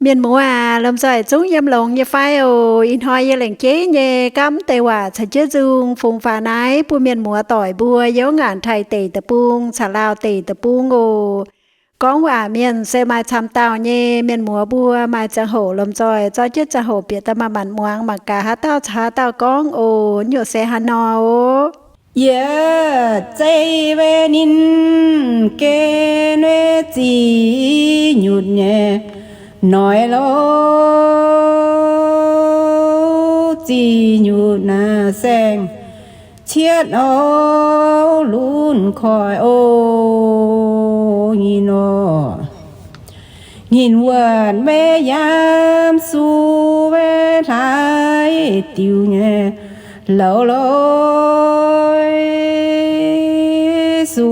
Mienh muoz aac, lomh nzoih zungv yiem longx nyei fai oc? Ih hnoi yie lengc jeiv nyei gapv mv deix waac caux jienv nzung fungx faaux naaiv bun mienh muoz doic mbuo yiem wuov ngaanc Taiv deic deic-bung caux Laauh deic deic-bung oc. Gorngv waac mienh se maaih camv dauh nyei. Mienh muoz mbuo maaih ziangh hoc lomh nzoih zorqv jienv ziangh hoc bieqc daaih manc-manc muangx mangc gaax haaix dauh caux haaix dauh gorngv oc. Nyungc se haaix nor oc? Yie zei wei ninh gen wei zic nyutc nyei noic lo, zic nyutc naaiv saeng cietv o, lunx koic o, nyei nor. Ninh wuonc wei yiem su wei hlaax diuc nyei louz loi, su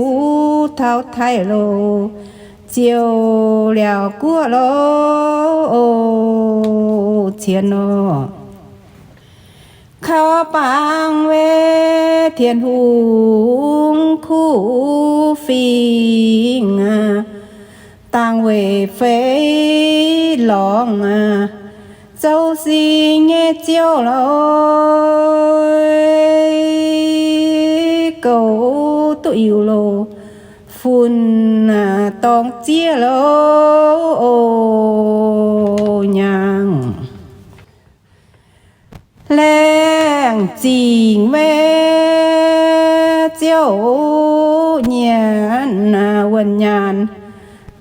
taux Taiv lo, ziouc liaauc guoqv lo, o, cien nor. Kaux bangc wei Tin-Hungh kuv fingx aac, dangh weic feix lorngx aac, zoux sing nyei Ziouv lo, goux duqv Iu-Lo, funx aac dorng zieqv lo, o, nyaangh. Laengz zingh wei Ziouv nyanc wuonh nyaanh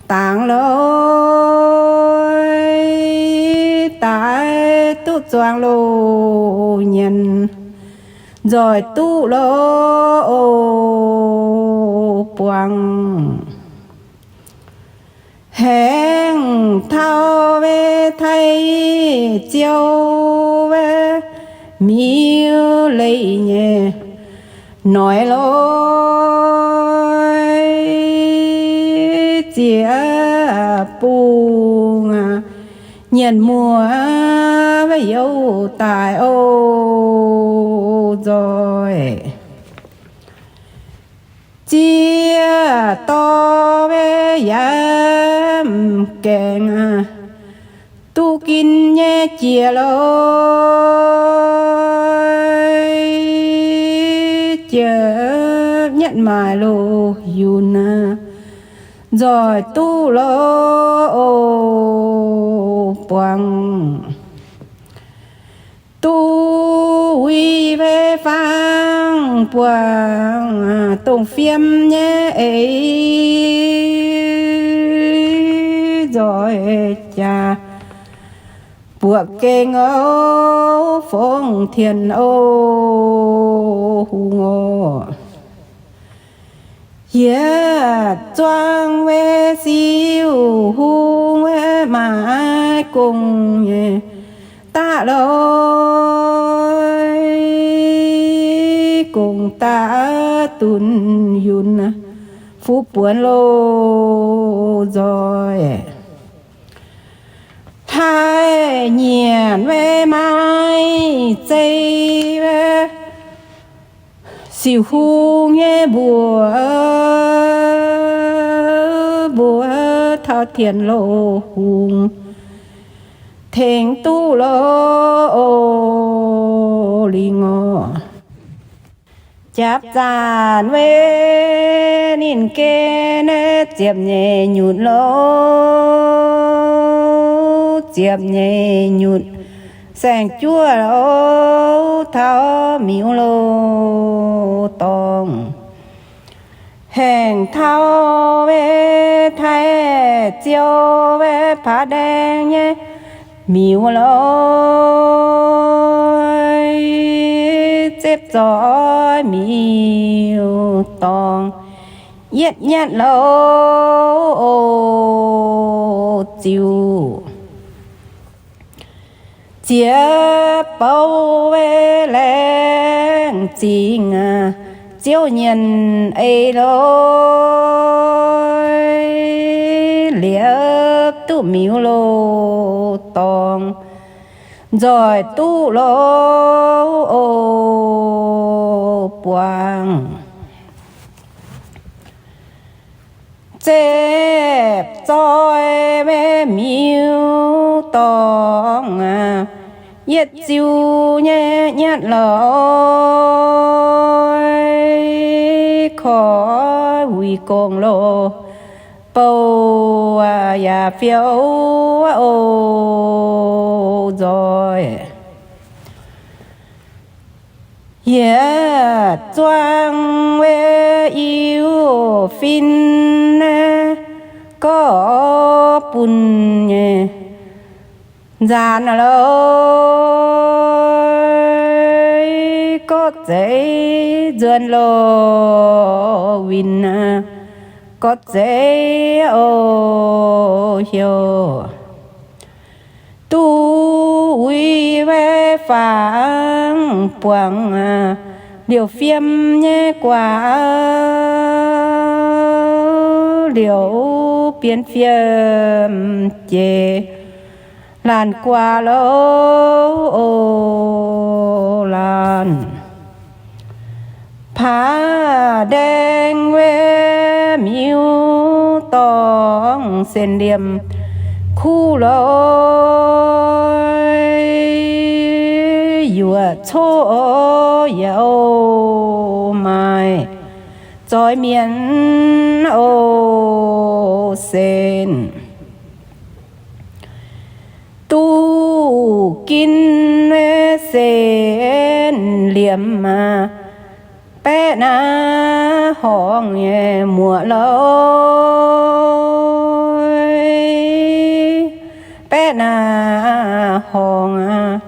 dangx loi, daaih duqv zuangx loz nyanc, nzoih duqv lo, o, buangh. Haengh taux wei Taiv Ziouv wei miuc leiz nyei noic loi, ziex bung aac, nyienx muoz wei youz daic o, nzoih ziex dorh wei yaac m'gaengh aac, duqv ginv nyei jiex loi, jiex nyatv maaic loz yunh aac, nzoih duqv lo, o, buangh. Duqv uix wei fangx buangh dongh fiem nyei eix, nzoih jaax buoqc gengh o, fongv tien o, hungh o. Yie zuangx wei Ziouv hungh wei maaih gong nyei daaih loi, gong daaih dunx yunh fuqv buonc loz nzoih. Haih nyienc wei maaih zei wei siouc hungh nyei mbuox, mbuox taux tien loz hungh tengx duqv loz, o, lingh orqc. Japv zanc wei ninh gen naaiv ziepc nyeic nyutc loz, ziepc nyeic nyutc saeng-juoqv loz, taux miuz loz dorngh. Haengh taux wei Taiv Ziouv wei paav ndaeng nyei miuz loi, zepv zoih miuz dorngh, yietv nyatv loz, o, ziux. Ziex bou wei laengz zingh aac, Ziouv nyienc eix loi, liepc duqv miuz loz dorngh, nzoih duqv loz, o, buangh. Zepv zoih wei miuz dorngx aac, yietv ziu nyei nyietv loix, korv wuic gong loz, bouh yaac fiou oc nzoih. Yietc zuangx weic Iu-Fin naaiv, gorqv-bun nyei nzaanx loz, gorqv-zeiv nzuonx loz win aac, gorqv-zeiv oc heuc. Duqv uix weic fangx buangz aac, liouc fiem nyei guaax, liouc bienh fiem jiex, laanh guaax loz oc laanh. Paav ndaeng weic miuc-dorngh sen liemh kuv loz, yuoqc coqv yaac oc maaih zoih mienh oc sen. Duqv ginv sen liemh aac, baeqv naaiv horngz nyei muoqc loz, baeqv naaiv horngz aac,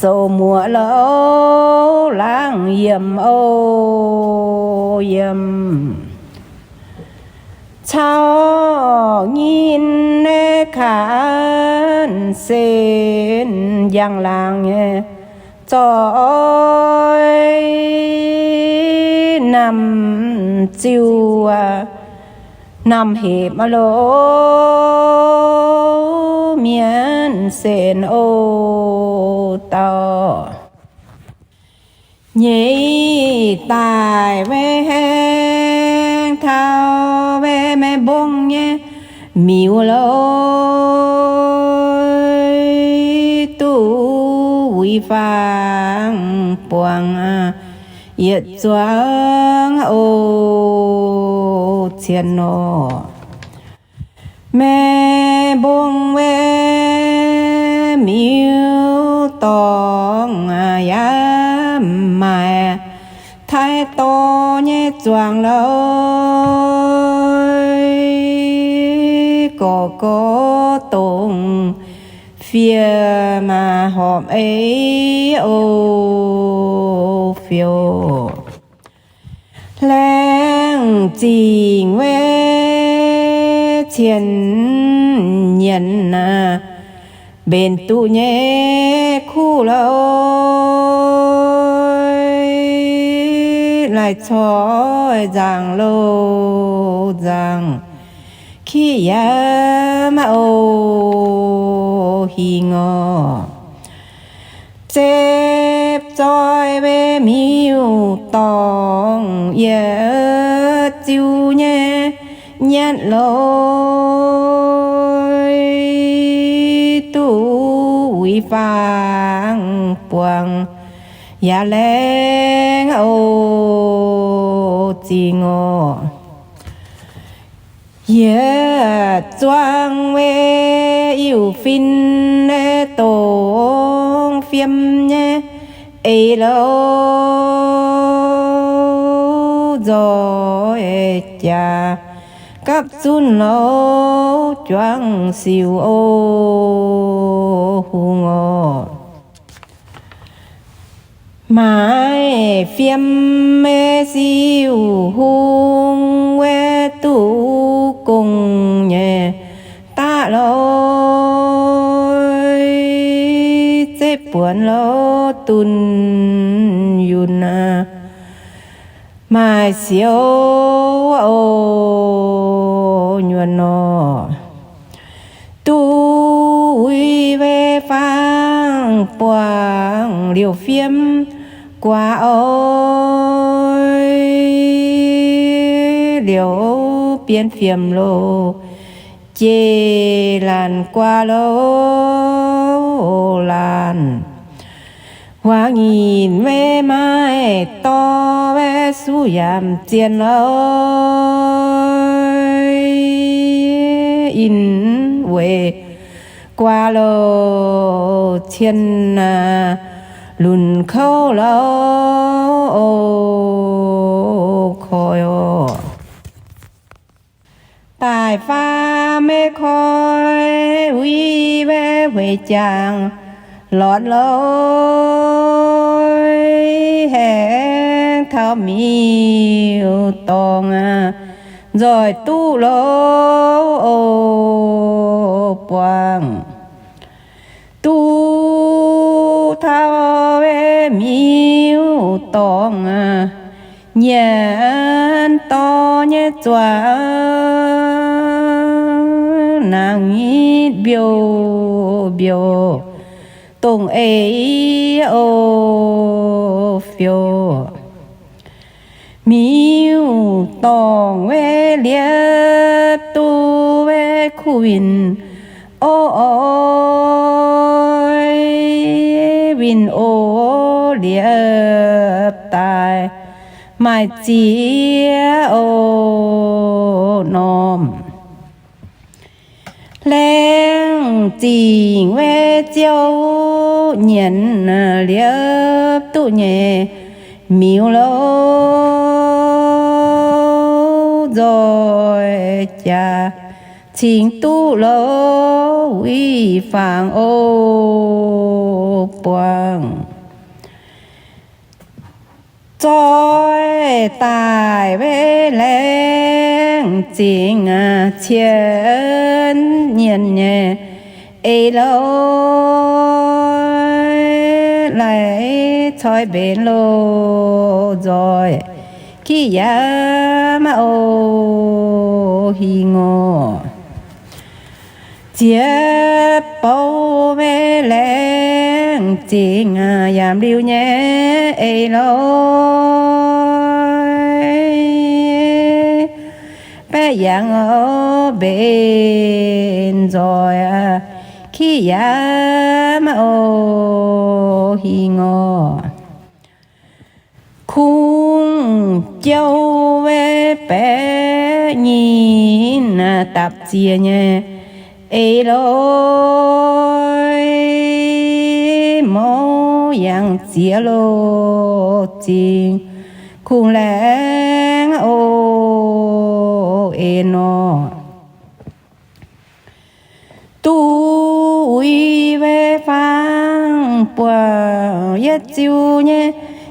zoux muoqc loz laangz yiemc oc yiemc. Caux nyinh naaiv kaanv sen njang-laangc nyei zoih, namx ziuc aac, namx hepc aac loz, mienh sen oc dauh. Nyeic daic weic haengh taux weic maiv mbong nyei miuc loz, duqv uix fangx buangz aac, yietc zuangx oc cien nor. Maiv mbong weic miuc-dorngh aac, yaac maaih taaix dorh nyei zuangx loz, gorqv-gorqv dongh fiev maaih horpc eix oc fiou. Laengz zingh weic cien nyienc aac, mbenc duqv nyei kuv loz, laih coix nzaangc loz nzaangc, kiv yaac maiv oc hingh orc. Zepv zoih weic miuc-dorngh yietc ziuc nyei nyietv loz, duqv uix fangx buangz yaac laengz oc zingh orc. Yietc zuangx weic Iu-Fin naaiv dongh fiem nyei eix loz, nzoih jaax gapv zunv loz juangc siouc oc hungh orc. Maaih fiem meiv siouc hungh weic duqv gong nyei daqv loz, zeiv buonc loz dunh yunh aac, maaih siouc oc nyuonh nor. Duqv uix weic fangx buangz liouc fiem guaax oc, liouc bienh fiem loz, jiex laanh guaa louh laanh. Huaax nyinc maiv maaih dorh maiv suv yaac zien louh, in weic guaa louh cien lunc kouv louh oc koiv oc. Daic faam maiv koi uix maiv hueix jangx lorz loi, haengx taux miuc-dorngh nzoih duqv louh oc buangh. Duqv taux miuc-dorngh nyanc dorh nyei zuangx, nangc nitv mbiouh mbiouh dongh eix oc fiouv. Miuc-dorngh maiv liepc duqv maiv kuv winh, o, o, winh o liepc daaih maaih ziex oc norm. Laengz zingh maiv ziouc nyienz liepc duqv nyei miuc louh, nzoih jaax cingx duqv louh uix fangx oc buangh. Zoih daic maiv laengz zingh cien nyienz nyei eix louh, laih coi mbenc loz nzoih kiv yaac maiv oc hingh oc. Ziex bou maiv laengz zingh yaac liuz nyei eix louh, baeqv yangh oc mbenc nzoih kiv yaac maiv oc hingh oc. Kungx jouv maiv baeqv nyinh dapc ziex nyei eix louh, mouz yangh ziex loh zingh kungx laengz oc eix nor. Duqv uix maiv fangx buangh yietv ziuh nyei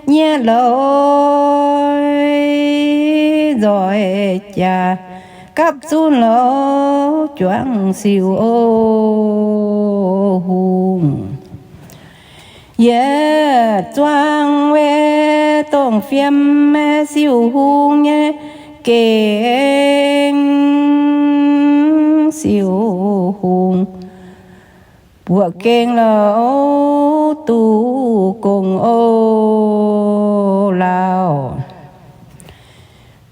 nyiev louh, nzoih jaax gapv zunv louh juangc siouc oc hungh. Yietc zuangx maiv dongh fiem maiv siouc hungh nyei gengh siouc hungh, buoqc gengh louh duqv gong oc lauh.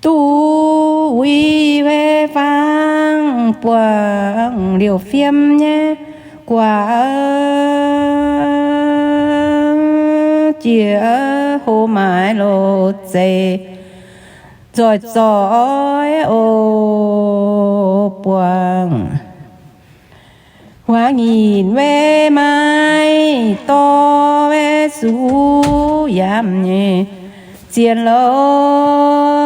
Duqv uix maiv fangx buangh liouc fiem nyei guaax, jiex hlo maaiz loz zeiz nzoih zoih oc buangh. Huaax nyinc maiv maaih dorh maiv suv yaac nyei zien loi,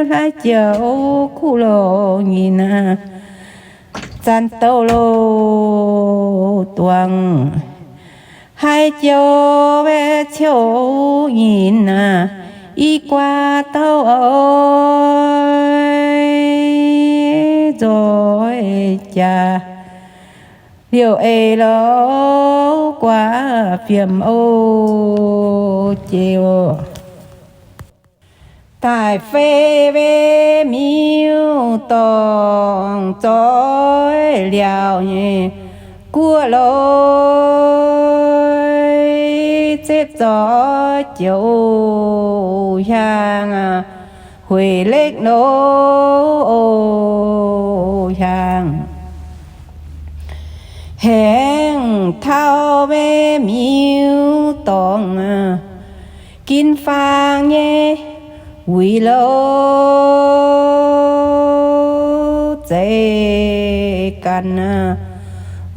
hlaiv joux kuv loz nyinc aac, zanc douh loz duangx. Haiz joux maiv ciouv nyinc aac, i guaax douh oix nzoih jaax liouc eix louh guaax fiem oc jiex oc. Daaih fei mbe miuc-dorngh zoih liaauc nyei guoqv loi, zepv zoih joux hiaang aac, hueic lekv loz, o, hiaangx haengh taux maiv miuc dorngx, ginv faang nyei wuic loz, zeiz ganh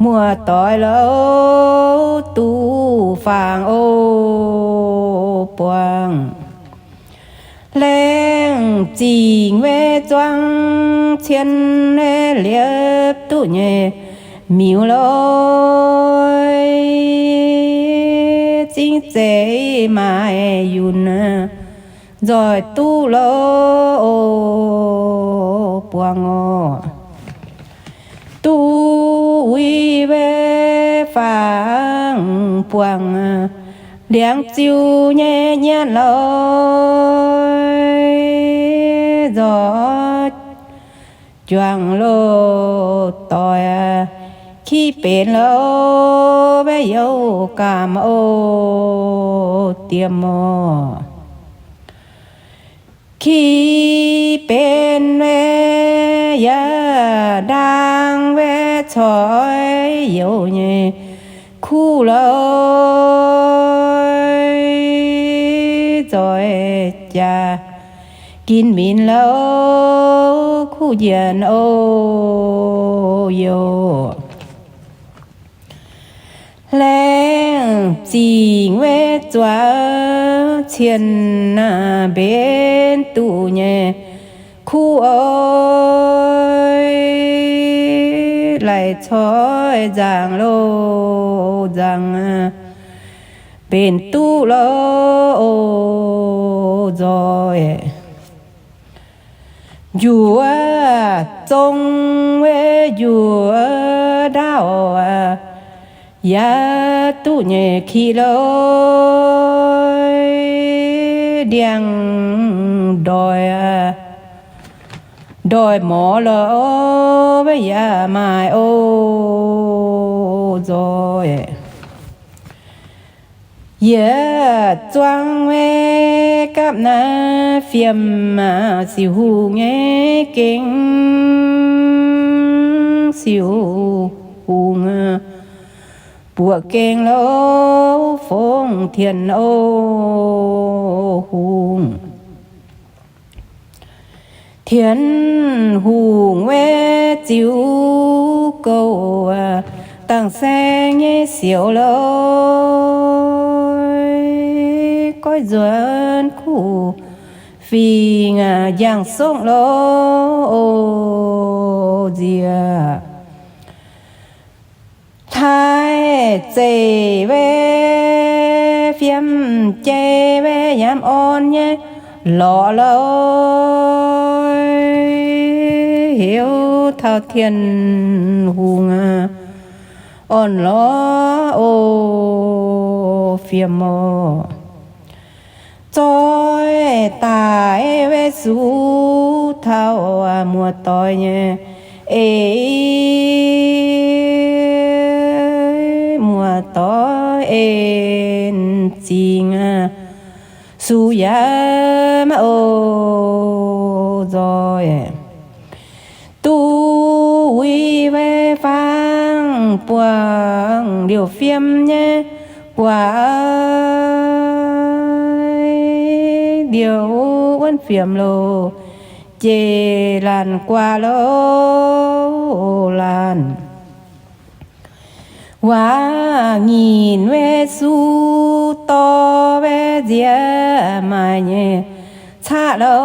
muoz-doic loz duqv faang, o, buangh. Laengz zingh maiv zuangx cien, liepc duqv nyei miuc loz, zingv zeiz maaih yunh nzoih duqv loz, o, buangh oc. Duqv uix maiv faang buangh, liangx ziux nyei nyanc loz, nzoih juangc loz-doic, kiv benx loz maiv youh gaamh, o, diemh oc. Kiv benx maiv yaac ndaang maiv coix youh nyei kuv loz, nzoih jaax ginv minc loz kuv njienc, o, youh. Laengz zingh maiv zuangx cien, mbenc duqv nyei kuv oix, laih coix nzaangc loz nzaangc, mbenc duqv loz, o, nzoih. Njuov zong maiv njuov ndaauv, yaac duqv nyei kiv loz, ndiangx-ndoih, ndoih morz loz maiv yaac maaih, o, nzoih. Yietc zuangx maiv gapv naaiv fiem, siouc hungh nyei gengh, siouc hungh buoqc gengh loz, fongc Tien, o, hungh. Tien Hungh maiv ziux gouv, dangh saeng nyei siouc loz, goiv nzuonx kuv fingx, njang-songv loz, o, nziex. Taaih zeic maiv fiem, jai maiv nyaamv orn nyei lorqc loz, heuc taux Tien Hungh orn-lorqc, o, fiem oc. Zoih daaih maiv suv taux muoz-doic nyei eix, muoz-doic en zingx suv yaac maiv, o, nzoih. Duqv uix maiv faang buangh liouc fiem nyei guaax, liouc wuonv fiem loz, jeic laanh guaax loz laanh. Waac nyinc maiv suv dorh maiv nziex maaih nyei caqv loz,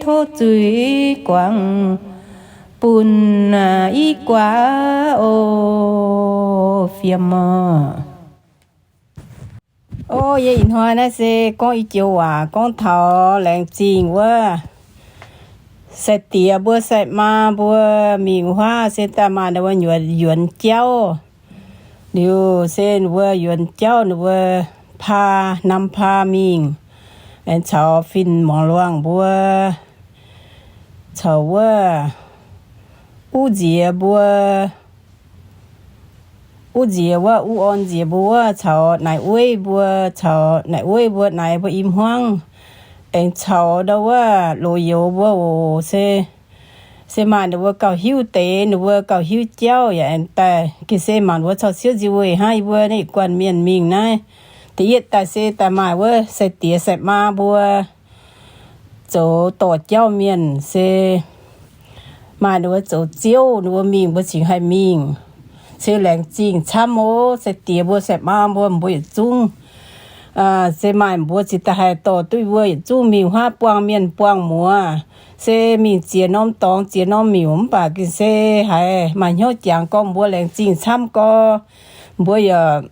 tov zuiz guangc bun i guaax, o, fiem oc. O, yie ih hnoi naaiv se gorngv i joux waac gorngv taux laengz zingh wuov sai-diex mbuo sai-maa mbuo mingh wuov se daaih maaih ninh mbuo yuonx jauv. Liuz se ninh mbuo yuonx jauv ninh mbuo paa, hnamv paa mingh, aengx caux fin-morc luangh mbuo, caux wuov uv nziex mbuo, uv nziex wuov, uv orn nziex mbuo wuov caux naaic weiv mbuo, caux naaic weiv mbuo naaic mbuo i hmuangv, aengx caux ndau wuov loz-youz mbuo oc. Se, se maaih ninh mbuo gauh hiuv deix, ninh mbuo gauh hiuv jauv yaac aengx daaih. Ga'sie mangc mbuo cau siouv nzie weih hnangv yie mbuo naaiv guanh mienh mingh naaiv. Da'yietv daaih se daaih maaih wuov sai-diex sai-maa mbuo zoux dorh jauv mienh se maaih ninh mbuo zoux ziouv, ninh mbuo mingh mbuo cingx haih mingh. Se laengz zingh camv oc. Sai-diex mbuo sai-maa mbuo, mbuo yietc zungv, se maaih mbuo cingx daaih haih dorh duqv mbuo yietc zungv mingh huaav buangh mienh buangh muoz. Se mingh ziex norm dorngx ziex norm miuc mv baac ga'sie haiz maaih hnyouv jangx gorngv mbuo laengz zingh camv gorx. Mbuo yaac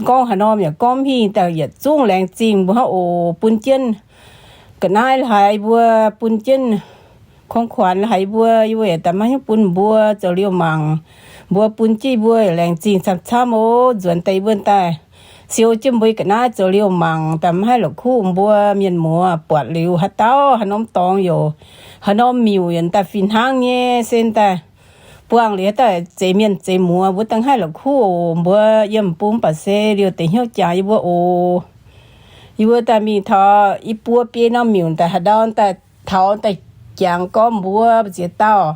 gorngv haaix norm yaac gorngv mv hingh, daaih yietc zungv laengz zingh mbuo hnangv oc. Bun jienv ga'naaiv la'haiz mbuo, bun jienv kong kuanx la'haiz mbuo, yie mbuo yaac daaih maiv hiuv bun mbuo zoux liouh mangc. Mbuo bun jienv mbuo yaac laengz zingh camv camv oc. Nzuonx daaih yie mbuo daaih siou jienv mbuo ga'naaiv zoux liouh mangc, daaih maiv haih la'kuqv mbuo mienh muoz. Buatc liuz haaix dauh haaix norm dorngx youc, haaix norm miuc yaac daaih fih hnangv nyei se daaih buangh liuz haaix dauh zeix mienh zeix muoz, mbuo daaih maiv haih la'kuqv oc. Mbuo yiem bung baac se liouh deix hnyouv jangx yie mbuo oc. Yie mbuo daaih mingh taux i buo biei norm miuc daaih haaix ndau daaih taux daaih jangx gorngv mbuo ziex dauh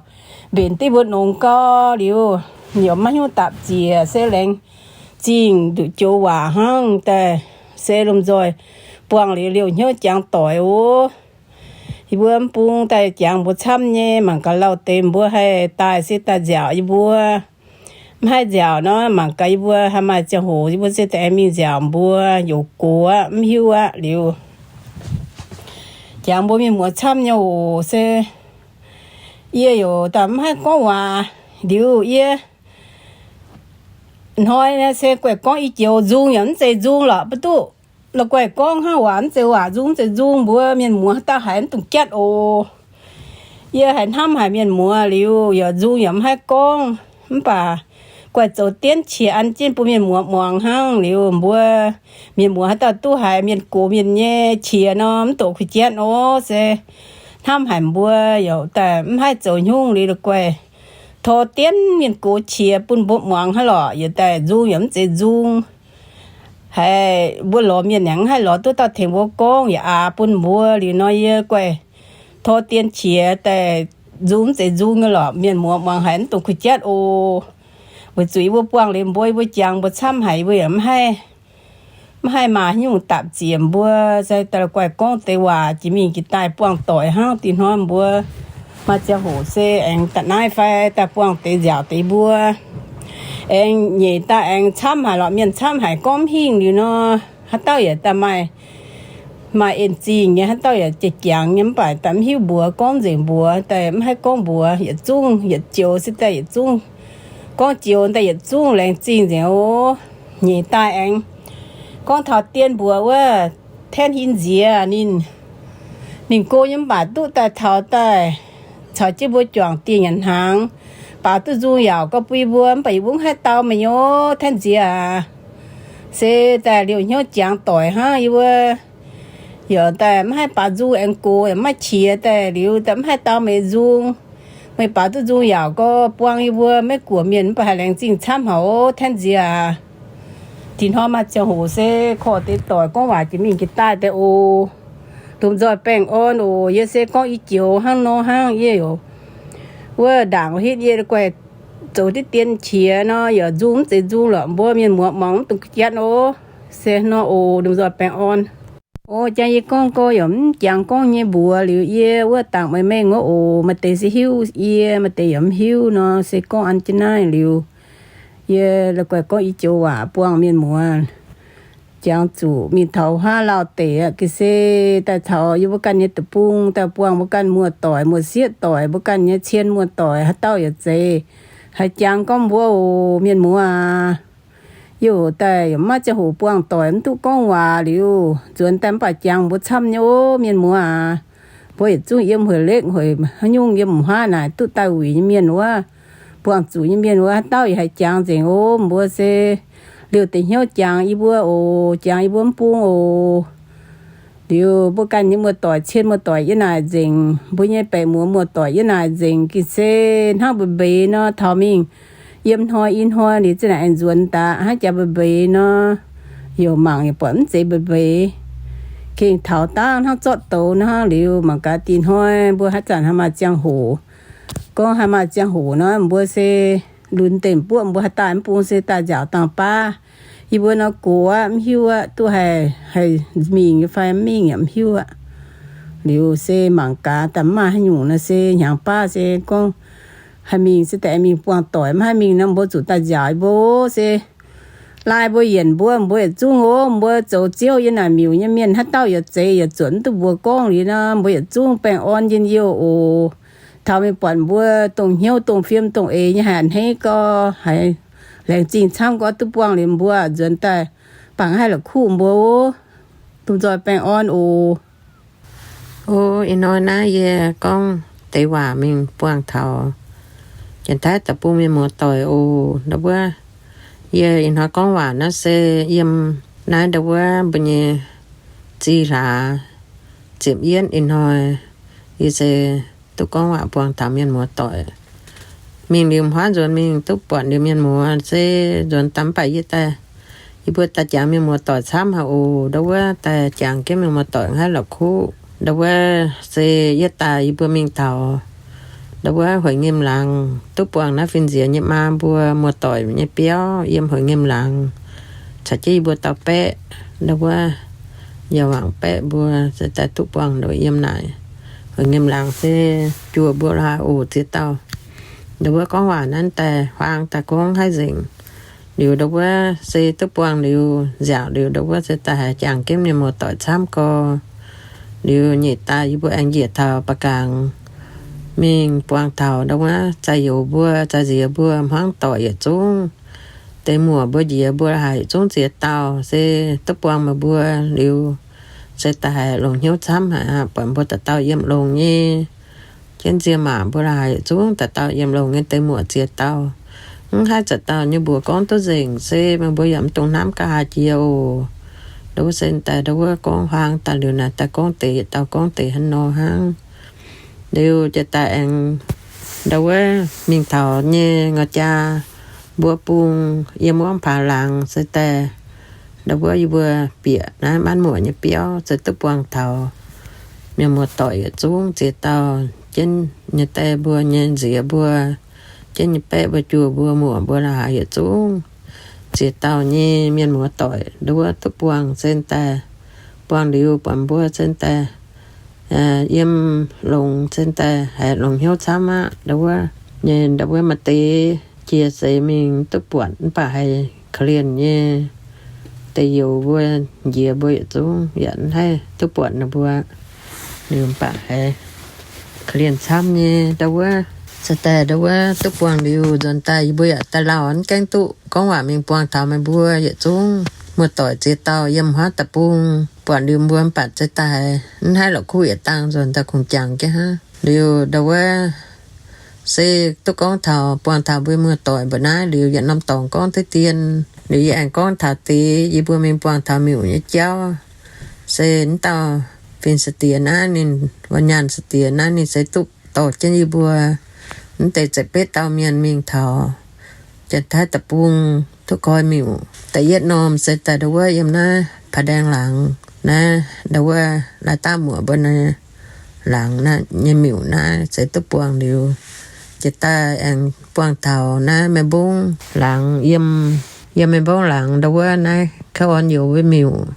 mbenc div mbuo nongx gau liuz, yaac maiv hiuv dapc ziec se laengz zingh nduqc joux waac hnangv daaih se lomh nzoih buangh liuz liouh hnyouv jangx doic oc. Yie mbuo mv bung daaih jangx mbuo camv nyei, mangc gaax lauh deix mbuo haih daaih se daaih nziaauc yie mbuo. Mv haih nziaauc nor, mangc gaax yie mbuo haih maaih ziangh hoc yie mbuo se daaih aengx mingh nziaauc mbuo. Youz gox aqv, mv hiuv aqv liuz, jangx mbuo mienh muoz camv nyei oc. Se yie yaac daaih mv haih gorngv waac liuz yie hnoi se guaih gorngv i joux nzung yaac mv zeiz nzung lorqc, mv duqv la'guaih gorngv hnangv waac mv zeiz waac, nzung mv zeiz nzung, mbuo mienh muoz haaix dauh haiz mv dungx jatv oc. Yie haiz hnamv haic mienh muoz liuz, yaac nzung yaac mv haih gorngv, mv baac guaih zoux dienv qiex an jienv bun mienh muoz muangx hnangv liuz, mbuo mienh muoz haaix dauh duqv haiz mienh gox mienh nyei qiex nor, mv dungx kuh jatv oc. Se hnamv haic mbuo yaac daaih mv haih zoux haaix nyungc liuz, la'guaih tor dienv mienh gox qiex bun mbuo muangx hnangv lorqc. Yaac daaih nzung yaac mv zeiz nzung. Haiz mbuo lorz mienh aengx mv haih lorz duqv dauh tengx mbuo gorngv yaac aax bun mbuo liuz nor, yie guaih tor dien qiex daaih nzung mv zeiz nzung nyei lorqc. Mienh muoz muangx haiz mv dungx kuh jatv oc. Weic zuqc yie mbuo buangh liuz mbuo, yie mbuo jangx mbuo camv haic, yie mbuo yaac mv haih, mv haih maaih haaix nyungc dapc ziec mbuo. Se daaih la'guaih gorngv deix waac jiex mingh jiex daaih buangh doic hnangv. Dih hnoi mbuo maaih ziangh hoc se aengx daaih naaiv fai daaih buangh deix nziaauc deix mbuo. Aengx nyeic daaih aengx camv haic lorqc, mienh camv haic gorngv mv hingh liuz nor, haaix dauh yaac daaih maaih, maaih en zingh nyei, haaix dauh yaac jiex jangx nyei, mv baac daaih mv hiuv mbuox, gorngv nzengc mbuox daaih mv haih gorngv mbuox, yietc zungv yietc joux se daaih yietc zungv gorngv joux daaih yietc zungv laengz zingh nzengc oc. Nyeic daaih aengx gorngv taux dien mbuox wuov, Taenv Hin Nziex ninh, ninh go nyei mv baac duqv daaih taux daaih caux jienv mbuo juangc dieh nyanc hnaangx, baaux duqv nzung yaauc gorx bun yie mbuo, mv baac yie mbuo mv haih dau meih nyei oc, Taenv Nziex aac. Se daaih liouh hnyouv jangx doic hnangv yie mbuo. Yaac daaih mv haih baaux nzung aengx gox, yaac mv maaih qiex daaih liuz daaih mv haih dau meih nzung. Meih baaux duqv nzung yaauc gorx buang yie mbuo Meiv Guoqv mienh mv baac haih laengz zingh camv haic oc, Taenv Nziex aac. Dih hnoi maaih ziangh hoc se korv deix doic gorngv waac jiex mingh jiex daaih daaih oc. Lomh nzoih baengh orn oc. Yie se gorngv i joux hnangv nor hnangv, yie yaac wuov ndaangc hitv yie guaih zoux diqv dien qiex nor, yaac nzung mv zeiz nzung lorqc, mbuo mienh muoz muangx mv dungx jatv oc. Se nor oc, lomh nzoih baengh orn. Oc, jang yie gorngv gorx yaac mv jangx gorngv nyei mbuox liuz, yie wuov dangc meih mengh wuov oc. Maaih deix se hiuv yie, maaih deix yaac mv hiuv nor, se gorngv an jienv naaiv liuz, yie la'guaih gorngv i joux waac buangh mienh muoz. Jangx zuqc mingh taux huaav lauh deic aqv, ga'sie daaih taux yie mbuo ganh nyei deic-bung daaih buangh mbuo ganh muoz-doic, muoz-sieqv doic, mbuo ganh nyei cien muoz-doic, haaix dauh yaac zeiz haiz jangx gorngv mbuo oc, mienh muoz aac. Yie oc daaih yaac maiv ziangh hoc buangh doic, mv duqv gorngv waac liuz, nzuonx daaih mv baac jangx mbuo camv nyei ov, mienh muoz aac. Mbuo yietc zungv yiem hueic lekv hueic haaix nyungc, yiem huaav naaic duqv daaih wuic nyei mienh wuov, buangh zuqc nyei mienh wuov, haaix dauh yaac haih jangx nzengc ov. Mbuo se liouh deix hnyouv jangx yie mbuo oc, jangx yie mbuo mv bung oc. Liuz mbuo ganh nyei muoz-doic, cien muoz-doic yiem naaic nzengc, mbuo nyei baeqc muoz muoz-doic yiem naaic nzengc, ga'sie hnangv mbeix mbeix nor taux mingh yiem hnoi i hnoi liuz zinh naaic aengx nzuonx daaih hnangv jaax mbeix mbeix nor, youc mangc yaac buatc mv zeiz mbeix mbeix. Gengh taux dangh hnangv zorqv douz nor hnangv liuz, mangc gaax dih hnoi mbuo haaix zanc haih maaih ziangh hoc. Gorngv haih maaih ziangh hoc nor, mbuo se lunx deix buoqv mbuo haih daaih mv bung se daaih nziaauc dangh baav. Yie mbuo nor gox aqv, mv hiuv aqv, duqv haih, haih mingh fai mv mingh yaac mv hiuv aqv. Liuz se mangc gaax daaih mv maaih haaix nyungc nor se hnyangx baav se gorngv haih mingh se daaih aengx mingh buangh doic, mv haih mingh nor mbuo zuqc daaih nziaauc mbuo se lai mbuo yienc mbuo, mbuo yietc zungv oc, mbuo zoux ziouv yiem naaic miuc nyei mienh haaix dauh yaac zeiz yaac zuotc mv duqv mbuox gorngv liuz nor, mbuo yietc zungv baengh orn njien-youh oc. Taux mingh buatc mbuo dongh hnyouv dongh fiem dongh eix nyei haic a'hneiv gau, haiz laengz zingh camv gau duqv buangh liuz mbuo nzuonx daaih bangc haih la'kuqv mbuo oc. Dongh nzoih baengh orn oc. O, ih hnoi naaiv yie gorngv deix waac mingh buangh taux Janx-Taiv deic-bung mienh muoz-doic oc. Ndau wuov, yie ih hnoi gorngv waac naaiv se yiem naaiv ndau wuov mbuo nyei zih hlaax ziepc yietv ih hnoi, yie se duqv gorngv waac buangh taux mienh muoz-doic. Mingh liuz hmuangv nzuonx mingh duqv buatc liuz mienh muoz se nzuonx daaih mv baac yie daaih, yie mbuo daaih jangx mienh muoz-doic camv haic oc. Ndau wuov daaih jangx jienv mienh muoz-doic haih la'kuqv. Ndau wuov se yie daaih yie mbuo mingh taux ndau wuov Hueix Nyim Laangz duqv buangh naaiv fin-nziex nyei maa mbuo muoz-doic nyei biauv yiem Hueix Nyim Laangz, caux jienv yie mbuo dauh baeqv, ndau wuov yaac wangc baeqv mbuo se daaih duqv buangh ndau yiem naaic Hueix Nyim Laangz se juoh mbuo la'haaix oc ziex dauh. Ndau wuov gorngv waac naaiv daaih huaang daaih gorngv haiv nzengc. Liuz ndau wuov se duqv buangh liuz nziaauc liuz ndau wuov se daaih haiz jangx jienv mienh muoz-doic camv gau. Liuz nyeic daaih yie mbuo aengx njiec taux Ba'gaangx mingh buangh taux ndau wuov zaaix youz mbuo, zaaix nziex mbuo hmuangv doic yietc zungv. Deix muoc mbuo njiec mbuo la'haaix yietc zungv ziex dauh se duqv buangh meih mbuo liuz se daaih haiz longc hnyouv camv haic aqv. Buatc mbuo dauh dauh yiem longx nyei, jienv nzie maac mbuo la'haaix yietc zungv dauh dauh yiem longx nyei deix muoc ziex dauh. Mv haih ziex dauh nyei mbuox gorngv duqv nzengc se meih mbuo yaac mv dungx hnamv ga'haaix jiex oc. Ndau wuov se daaih ndau wuov gorngv huaang daaih liuz naaic daaih gorngv deix yietc dauh gorngv deix hnangv nor hnangv. Liuz jiex daaih aengx ndau wuov mingh taux nyei ngor jaa mbuo bung yiem wuov paax laangz se daaih ndau wuov yie mbuo bieqc naaiv maanv muoc nyei biauv se duqv buangh taux mienh muoz-doic yietc zungv ziex dauh jienv nyei die mbuo nyei nziex mbuo, jienv nyei baeqv mbuo, juoh mbuo, muoc mbuo la'haaix yietc zungv ziex dauh nyei mienh muoz-doic ndau wuov duqv buangh se daaih, buangh liuz buatc mbuo se daaih yiem longx se daaih haiz longx hnyouv camv aqv. Ndau wuov nyei ndau wuov maaih deix jiex seix mingh duqv buatc mv baac haiz korv-lienh nyei. Deix youz mbuo njiec mbuo yietc zungv yaac mv haih duqv buatc ninh mbuo, liuz mv baac haiz korv-lienh camv nyei. Ndau wuov se daaih ndau wuov duqv buangh liuz nzuonx daaih yie mbuo yaac daaih lauh mv gaengh duqv gorngv waac mingh buangh taux meih mbuo yietc zungv muoz-doic ziex dauh yiem huaav deic-bung. Buatc liuz mbuo mv baac se daaih mv haih la'kuqv yietc dangh nzuonx daaih kungx jangx jienv hnangv. Liuz ndau wuov se duqv gorngv taux buangh taux mbuo muoz-doic mbuo naaiv liuz yietc norm dorngx gorngv deix dien. Liuz yie aengx gorngv taux deix yie mbuo mingh buangh taux miuc nyei jauv. Se mv dauh fin-saeng-diex naaiv ninh, wuov nyaanh saeng-diex naaiv ninh se duqv dorh jienv yie mbuo mv deix ziepc betv dauh mienh mingh taux Janx-Taiv deic-bung duqv koi miuc. Da'yietv norm se daaih ndau wuov yiem naaiv Paa Ndaeng laangz naaiv, ndau wuov Lai Daav Muoc mbuo naaiv laangz naaiv nyei miuc naaiv se duqv buangh liuz, jiex daaih aengx buangh taux naaiv Meiv Mbong laangz, yiem, yiem Meiv Mbong laangz ndau wuov naaiv Kouv Orn Youz wuov miuc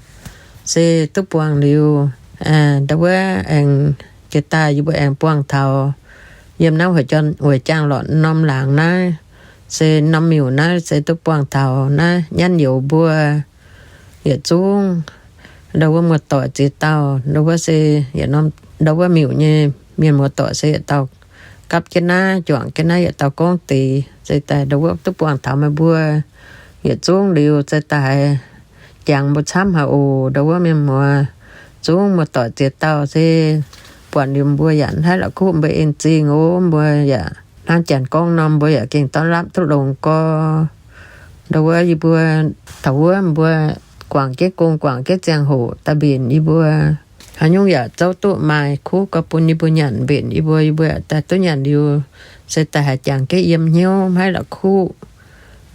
se duqv buangh liuz, ndau wuov aengx jiex daaih yie mbuo aengx buangh taux yiem naaiv Hueix Jaang Lortc norm laangz naaiv, se norm miuc naaiv se duqv buangh taux naaiv Nyanv Youz mbuo yietc zungv ndau wuov muoz-doic ziex dauh. Ndau wuov se yietc norm, ndau wuov miuc nyei mienh muoz-doic se yietc dauh gapv jienv naaiv, juangc jienv naaiv, yietc dauh gorngv deix. Se daaih ndau wuov duqv buangh taux meih mbuo yietc zungv liuz se daaih haiz jangx mbuo camv haic oc. Ndau wuov mienh muoz zungv muoz-doic ziex dauh se buatc liuz mbuo yaac mv haih la'kuqv mbuo en zingh oc. Mbuo yaac hnangv janx gorngv nor, mbuo yaac gengh dorn lapv duqv longx gorx. Ndau wuov yie mbuo taux wuov mbuo guangc jienv gong, guangc jienv ziangh hoc daaih mbenc yie mbuo. Haaix nyungc yaac zouv duqv maaih kuv gau bun yie mbuo nyanc, mbenc yie mbuo, yie mbuo yaac daaih duqv nyanc liuz se daaih haiz jangx jienv yiem hnyouv, mv haih la'kuqv.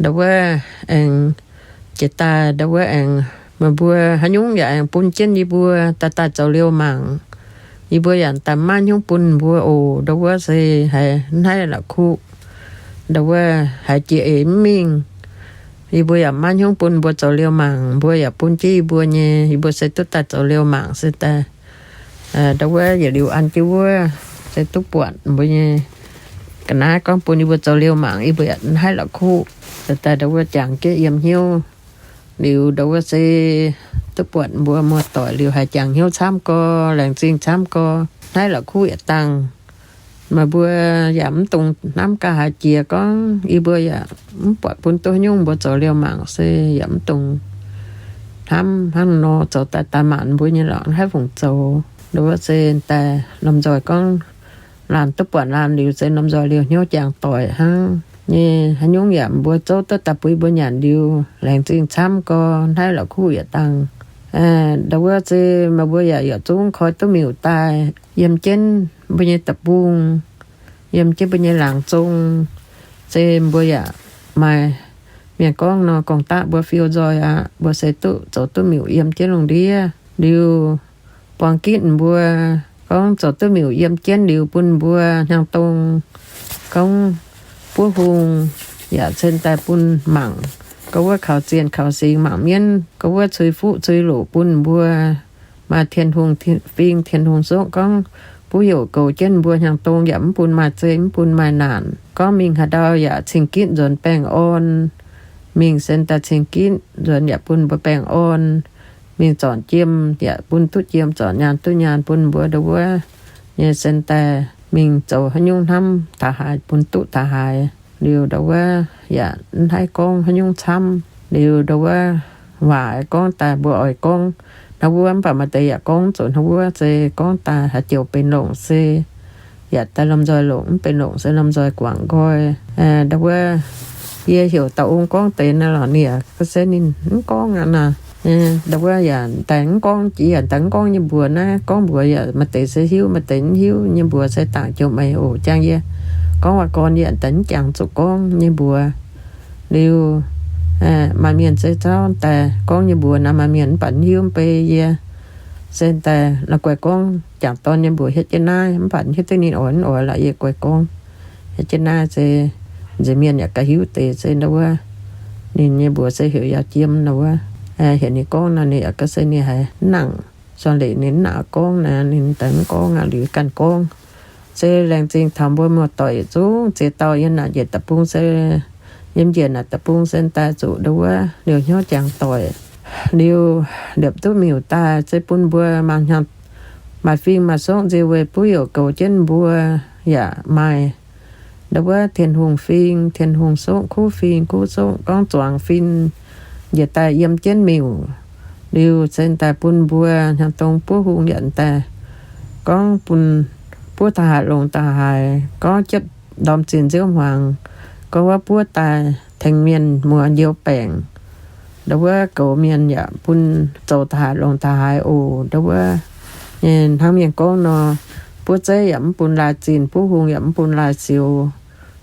Ndau wuov aengx jiex daaih ndau wuov aengx, meih mbuo haaix nyungc yaac aengx bun jienv yie mbuo daaih daaih zoux liouh mangc. Yie mbuo yaac daaih maiv hnyouv bun mbuo oc. Ndau wuov se haiz hnaiv la'kuqv, ndau wuov haiz jiex eix mv mingh, yie mbuo yaac maiv hnyouv bun mbuo zoux liouh mangc. Mbuo yaac bun jienv yie mbuo nyei, yie mbuo se duqv daaih zoux liouh mangc se daaih ndau wuov yietc liuz an jienv wuov, se duqv buatc mbuo nyei ga'naaiv gorngv bun yie mbuo zoux liouh mangc, yie mbuo yaac hnaiv la'kuqv. Daaih ndau wuov jangx jienv yiem hnyouv liuz, ndau wuov se duqv buatc mbuo muoz-doic liuz haiz jangx hnyouv camv gorx, laengz zingh camv gorx, hnaiv la'kuqv yietc dangh. Meih mbuo yaac mv dungx hnamv ga'haaix jiex gorngv yie mbuo yaac mv buatc bun duqv haaix nyungc, mbuo zoux liouh mangc se yaac mv dungx hnamv hnangv nor, zoux daaih daaih maanc mbuo nyei lorqc, hnaiv fungc zoux. Ndau wuov se daaih lomh nzoih gorngv laanh duqv buatc laanh liuz se lomh nzoih liuz hnyouv jangx doic hnangv nyei. Haaix nyungc yaac mbuo zouv duqv daaih bun mbuo nyanc liuz laengz zingh camv gorx, hnaiv la'kuqv yietc dangh. Ndau wuov se meih mbuo yaac yietc zungv koi duqv miuc daaih yiem jienv mbuo nyei deic-bung, yiem jienv mbuo nyei laangz zong, se mbuo yaac maaih mienh gorngv nor, gorngv-daqv mbuo fiou nzoih aqv. Mbuo se duqv zoux duqv miuc yiem jienv lungh ndiev liuz, buang gitv mbuo gorngv zoux duqv miuc yiem jienv liuz bun mbuo hnyangx-dong gorngv buov hung yaac cen daaih bun mangc, gorngv wuov kaux zienh kaux singx mangc mienv, gorngv wuov cui fuqv cui loqc bun mbuo maaih Tin-Hungh fing, Tin-Hungh sokv gorngv buov youc goux jienv mbuo hnyangx-dong yaac mv bun maaih zei, mv bun maaih naanc. Gorngv mingh haaix ndau yaac cing-gitv nzuonx baengh orn. Mingh cen daaih cing-gitv nzuonx yaac bun mbuo baengh orn. Mingh zornc jiem yaac bun duqv jiem, zornc nyaanh duqv nyaanh, bun mbuo ndau wuov nyei cen daaih mingh zoux haaix nyungc hnamv taux haaix bun duqv taux haaix. Liuz ndau wuov yaac mv haih gorngv haaix nyungc camv. Liuz ndau wuov waac gorngv daaih mbuo oix gorngv hnangv wuov, mv baac maaih deix yaac gorngv zoux hnangv wuov, se gorngv daaih haaix joux benx longc se yaac daaih lomh nzoih longc, mv benx longc se lomh nzoih guangc nqoi. Ndau wuov yie heuc dauh ong gorngv deix naaiv lorqc, ninh yaac ga'sie ninh mv gorngv aqv naaic. Ndau wuov yaac daaih mv gorngv, yie yaac daaih mv gorngv nyei mbuox naaiv. Gorngv mbuox yaac maaih deix se hiuv, maaih deix mv hiuv nyei mbuox, se dangc joux meih oc. Jangx yie gorngv waac gorn, yie yaac daaih mv jangx zuqc gorngv nyei mbuox. Liuz maaih mienh se zorqv daaih gorngv nyei mbuox naaic, maaih mienh mv baac mv hiuv mv bei yie. Se daaih la'guaih gorngv jangc dorn nyei mbuox hietv jienv naaiv, mv baac hietv duqv ninh oix mv oix lorqc, yie guaih gorngv hietv jienv naaiv se nziex mienh yaac gauh hiuv deix se ndau wuov ninh nyei mbuox se heuc Yaauv Jiem ndau wuov. Heuc ninh gorngv nor, ninh yaac ga'sie ninh haiz mv nangc. Sorn leic ninh mv nangc gorngv naaic, ninh daaih mv gorngv aqv, liuz ganh gorngv. Se laengz zingh taux mbuo muoz-doic yietc zungv ziex dauh yiem naaic njiec deic-bung se, yiem njiec naaic deic-bung se daaih zuqc ndau wuov liouh hnyouv jangx doic. Liuz liepc duqv miuc daaih se bun mbuo maaih fing maaih sokv nzie weih buov youc goux jienv mbuo yaac maaih ndau wuov Tin-Hungh fing, Tin-Hungh sokv, kuv fing kuv sokv, gorngv zuangx fing njiec daaih yiem jienv miuc. Liuz se daaih bun mbuo hnyangx-dong buov hung yaac daaih gorngv bun buov taux haaix longx taux haaix, gorngv jiepv ndorm zinh nziouv hmuangx, gorngv wuov buov daaih tengx mienh muoz njoux baengc. Ndau wuov goux mienh yaac bun zoux taux haaix longx taux haaix oc. Ndau wuov nyei hnangv mienh gorngv nor, buov zeiv yaac mv bun laai zinh, buov hung yaac mv bun laai siux.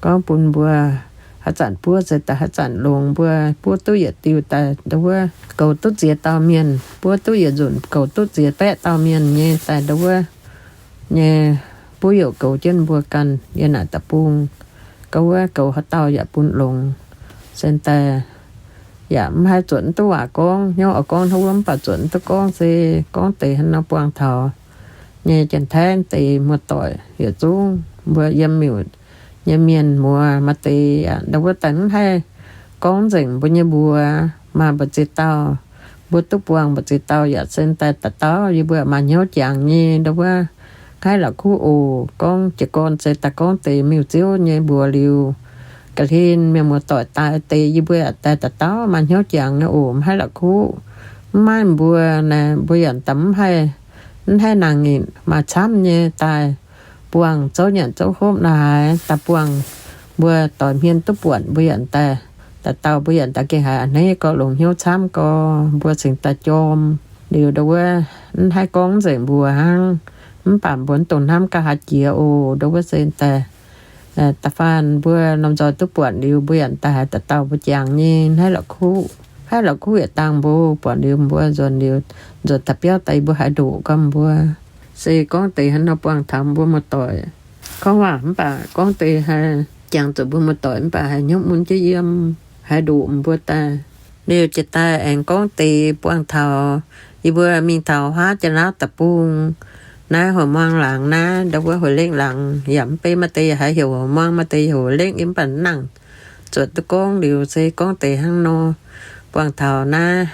Gorngv bun mbuo haaix zanc buov se daaih haaix zanc longx, mbuo buov duqv yietc diuh daaih ndau wuov goux duqv ziex dauh mienh, buov duqv yietc nzunc goux duqv ziex baeqv dauh mienh nyei daaih ndau wuov nyei buov youc goux jienv mbuo ganh yiem naaic deic-bung. Gorngv wuov goux haaix dauh yaac bun longx. Se daaih yaac mv haih zuotc mv duqv waac gorngv. Hnyouv oix gorngv hnangv wuov mv baac zuotc mv duqv gorngv, se gorngv deix hnangv nor buangh taux nyei Janx-Taiv deix muoz-doic yietc zungv, mbuo yiem miuc nyei mienh muoz maaih deix yaac ndau wuov daaih mv haih gorngv nzengc mbuo nyei mbuox. Maaih mbu'ziex dauh mbuo duqv buangh, mbu'ziex dauh yaac se daaih dauh dauh yie mbuo maaih hnyouv jangx nyei ndau wuov. Nqaiv la'kuqv oc. Gorngv jiez gorn se daaih gorngv deix miuc-ziouv nyei mbuox liuz, ga'hlen mienh muoz-doic daaih deix yie mbuo yaac daaih dauh dauh maaih hnyouv jangx nyei oc. Mv haih la'kuqv, mv maaih mbuo naaic mbuo yaac daaih mv haih, mv haih nangc nyitc, maaih camv nyei daaih buangh zouv nyanc zouv hopv naaic, daaih buangh mbuo doix hmien duqv buatc, mbuo yaac daaih dauh dauh, mbuo yaac daaih gengh haiz a'hneiv gorx, longx hnyouv camv gorx, mbuo cingx daaih jorm. Liuz ndau wuov mv haih gorngv nzengc mbuox hnangv. Mv baac mbuo mv dungx hnamv ga'haav jiex oc. Ndau wuov se daaih Da'faanh mbuo lomh nzoih duqv buatc liuz, mbuo yaac daaih haiz dauh dauh mbuo jangx nyei, hnaiv la'kuqv, hnaiv la'kuqv yietc dangh mbuo buatc liuz, mbuo nzuonx liuz, nzuonx daaih biauv daaih, yie mbuo haiz ndoqc gau mbuo. Se gorngv deix hnangv nor buangh taux mbuo muoz-doic gorngv waac mv baac gorngv deix haiz jangx zuqc mbuo muoz-doic mv baac haiz hnyouv mun jienv yiem, haiz ndoqc mbuo daaih. Liuz jiex daaih aengx gorngv deix buangh taux yie mbuo mingh taux huaav Janx-Laauv deic-bung naaiv, Hoic Muangh laangz naaiv, ndau wuov Hoic Lengh laangz, yaac mv bei maaih deix yaac haiz heuc Hoic Muangh, maaih deix heuc Hoic Lengh, yie mv baac mv nangc zuotc duqv gorngv liuz. Se gorngv deix hnangv nor buangh taux naaiv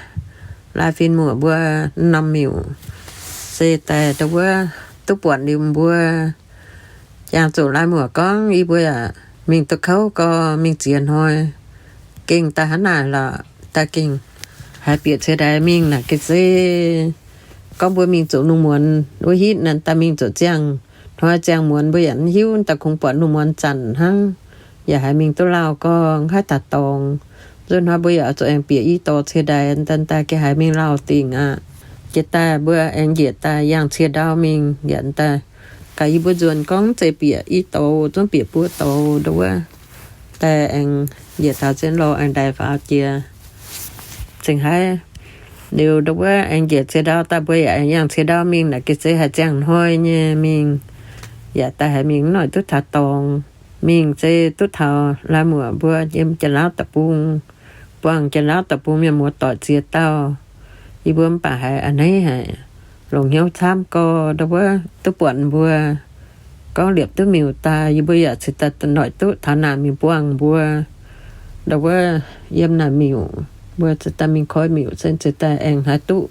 Lai Fin Muoc mbuo norm miuc, se daaih ndau wuov duqv buatc liuz mbuo jangx zuqc Lai Muoc gorngv yie mbuo yaac mingh duqv kouv gau, mingh ziex hnoi gengh daaih hnangv naaic lorqc, daaih gengh haiz bieqc cie ndaix mingh naaic ga'sie. Gorngv mbuo mingh zuqc lungh muonz wuov hitv naaic, daaih mingh zuqc ziangh hnoi ziangh muonz mbuo yaac mv hiuv, daaih kungx buatc lungh muonz zanc hnangv, yaac haiz mingh duqv lauh gau, mv haih taux dorngx. Nzunc hnoi mbuo yaac oix zuqc aengx bieqc i dorh cie ndaix, daaih daaih gengh haiz mingh lauh dingc aqv. Jiex daaih mbuo aengx njiec daaih yangh cie ndau mingh yaac daaih gaax yie mbuo nzuonx gorngv mv zeiz bieqc i dorh, zungv bieqc buo dorh ndau wuov. Daaih aengx njiec taux zien lorh aengx ndaix faaux jiex cingx haiv. Liuz ndau wuov aengx njiec cie ndau daaih mbuo yaac aengx yangh cie ndau mingh naaic ga'sie haiz ziangh hnoi nyei mingh, yaac daaih haiz mingh mv noic duqv taux dorngx. Mingh se duqv taux Lai Muoc mbuo yiem Janx-Laauv deic-bung, buangh Janx-Laauv deic-bung mienh muoz-doic ziex dauh. Yie mbuo mv baac haiz a'hneiv haic, longc hnyouv camv gau ndau wuov duqv buatc mbuo. Gorngv liepc duqv miuc daaih, yie mbuo yaac cingx daaih noic duqv taux naaic mingh buangh mbuo. Ndau wuov yiem naaic miuc, mbuo cingx daaih mingh koi miuc se cingx daaih aengx haaix duqv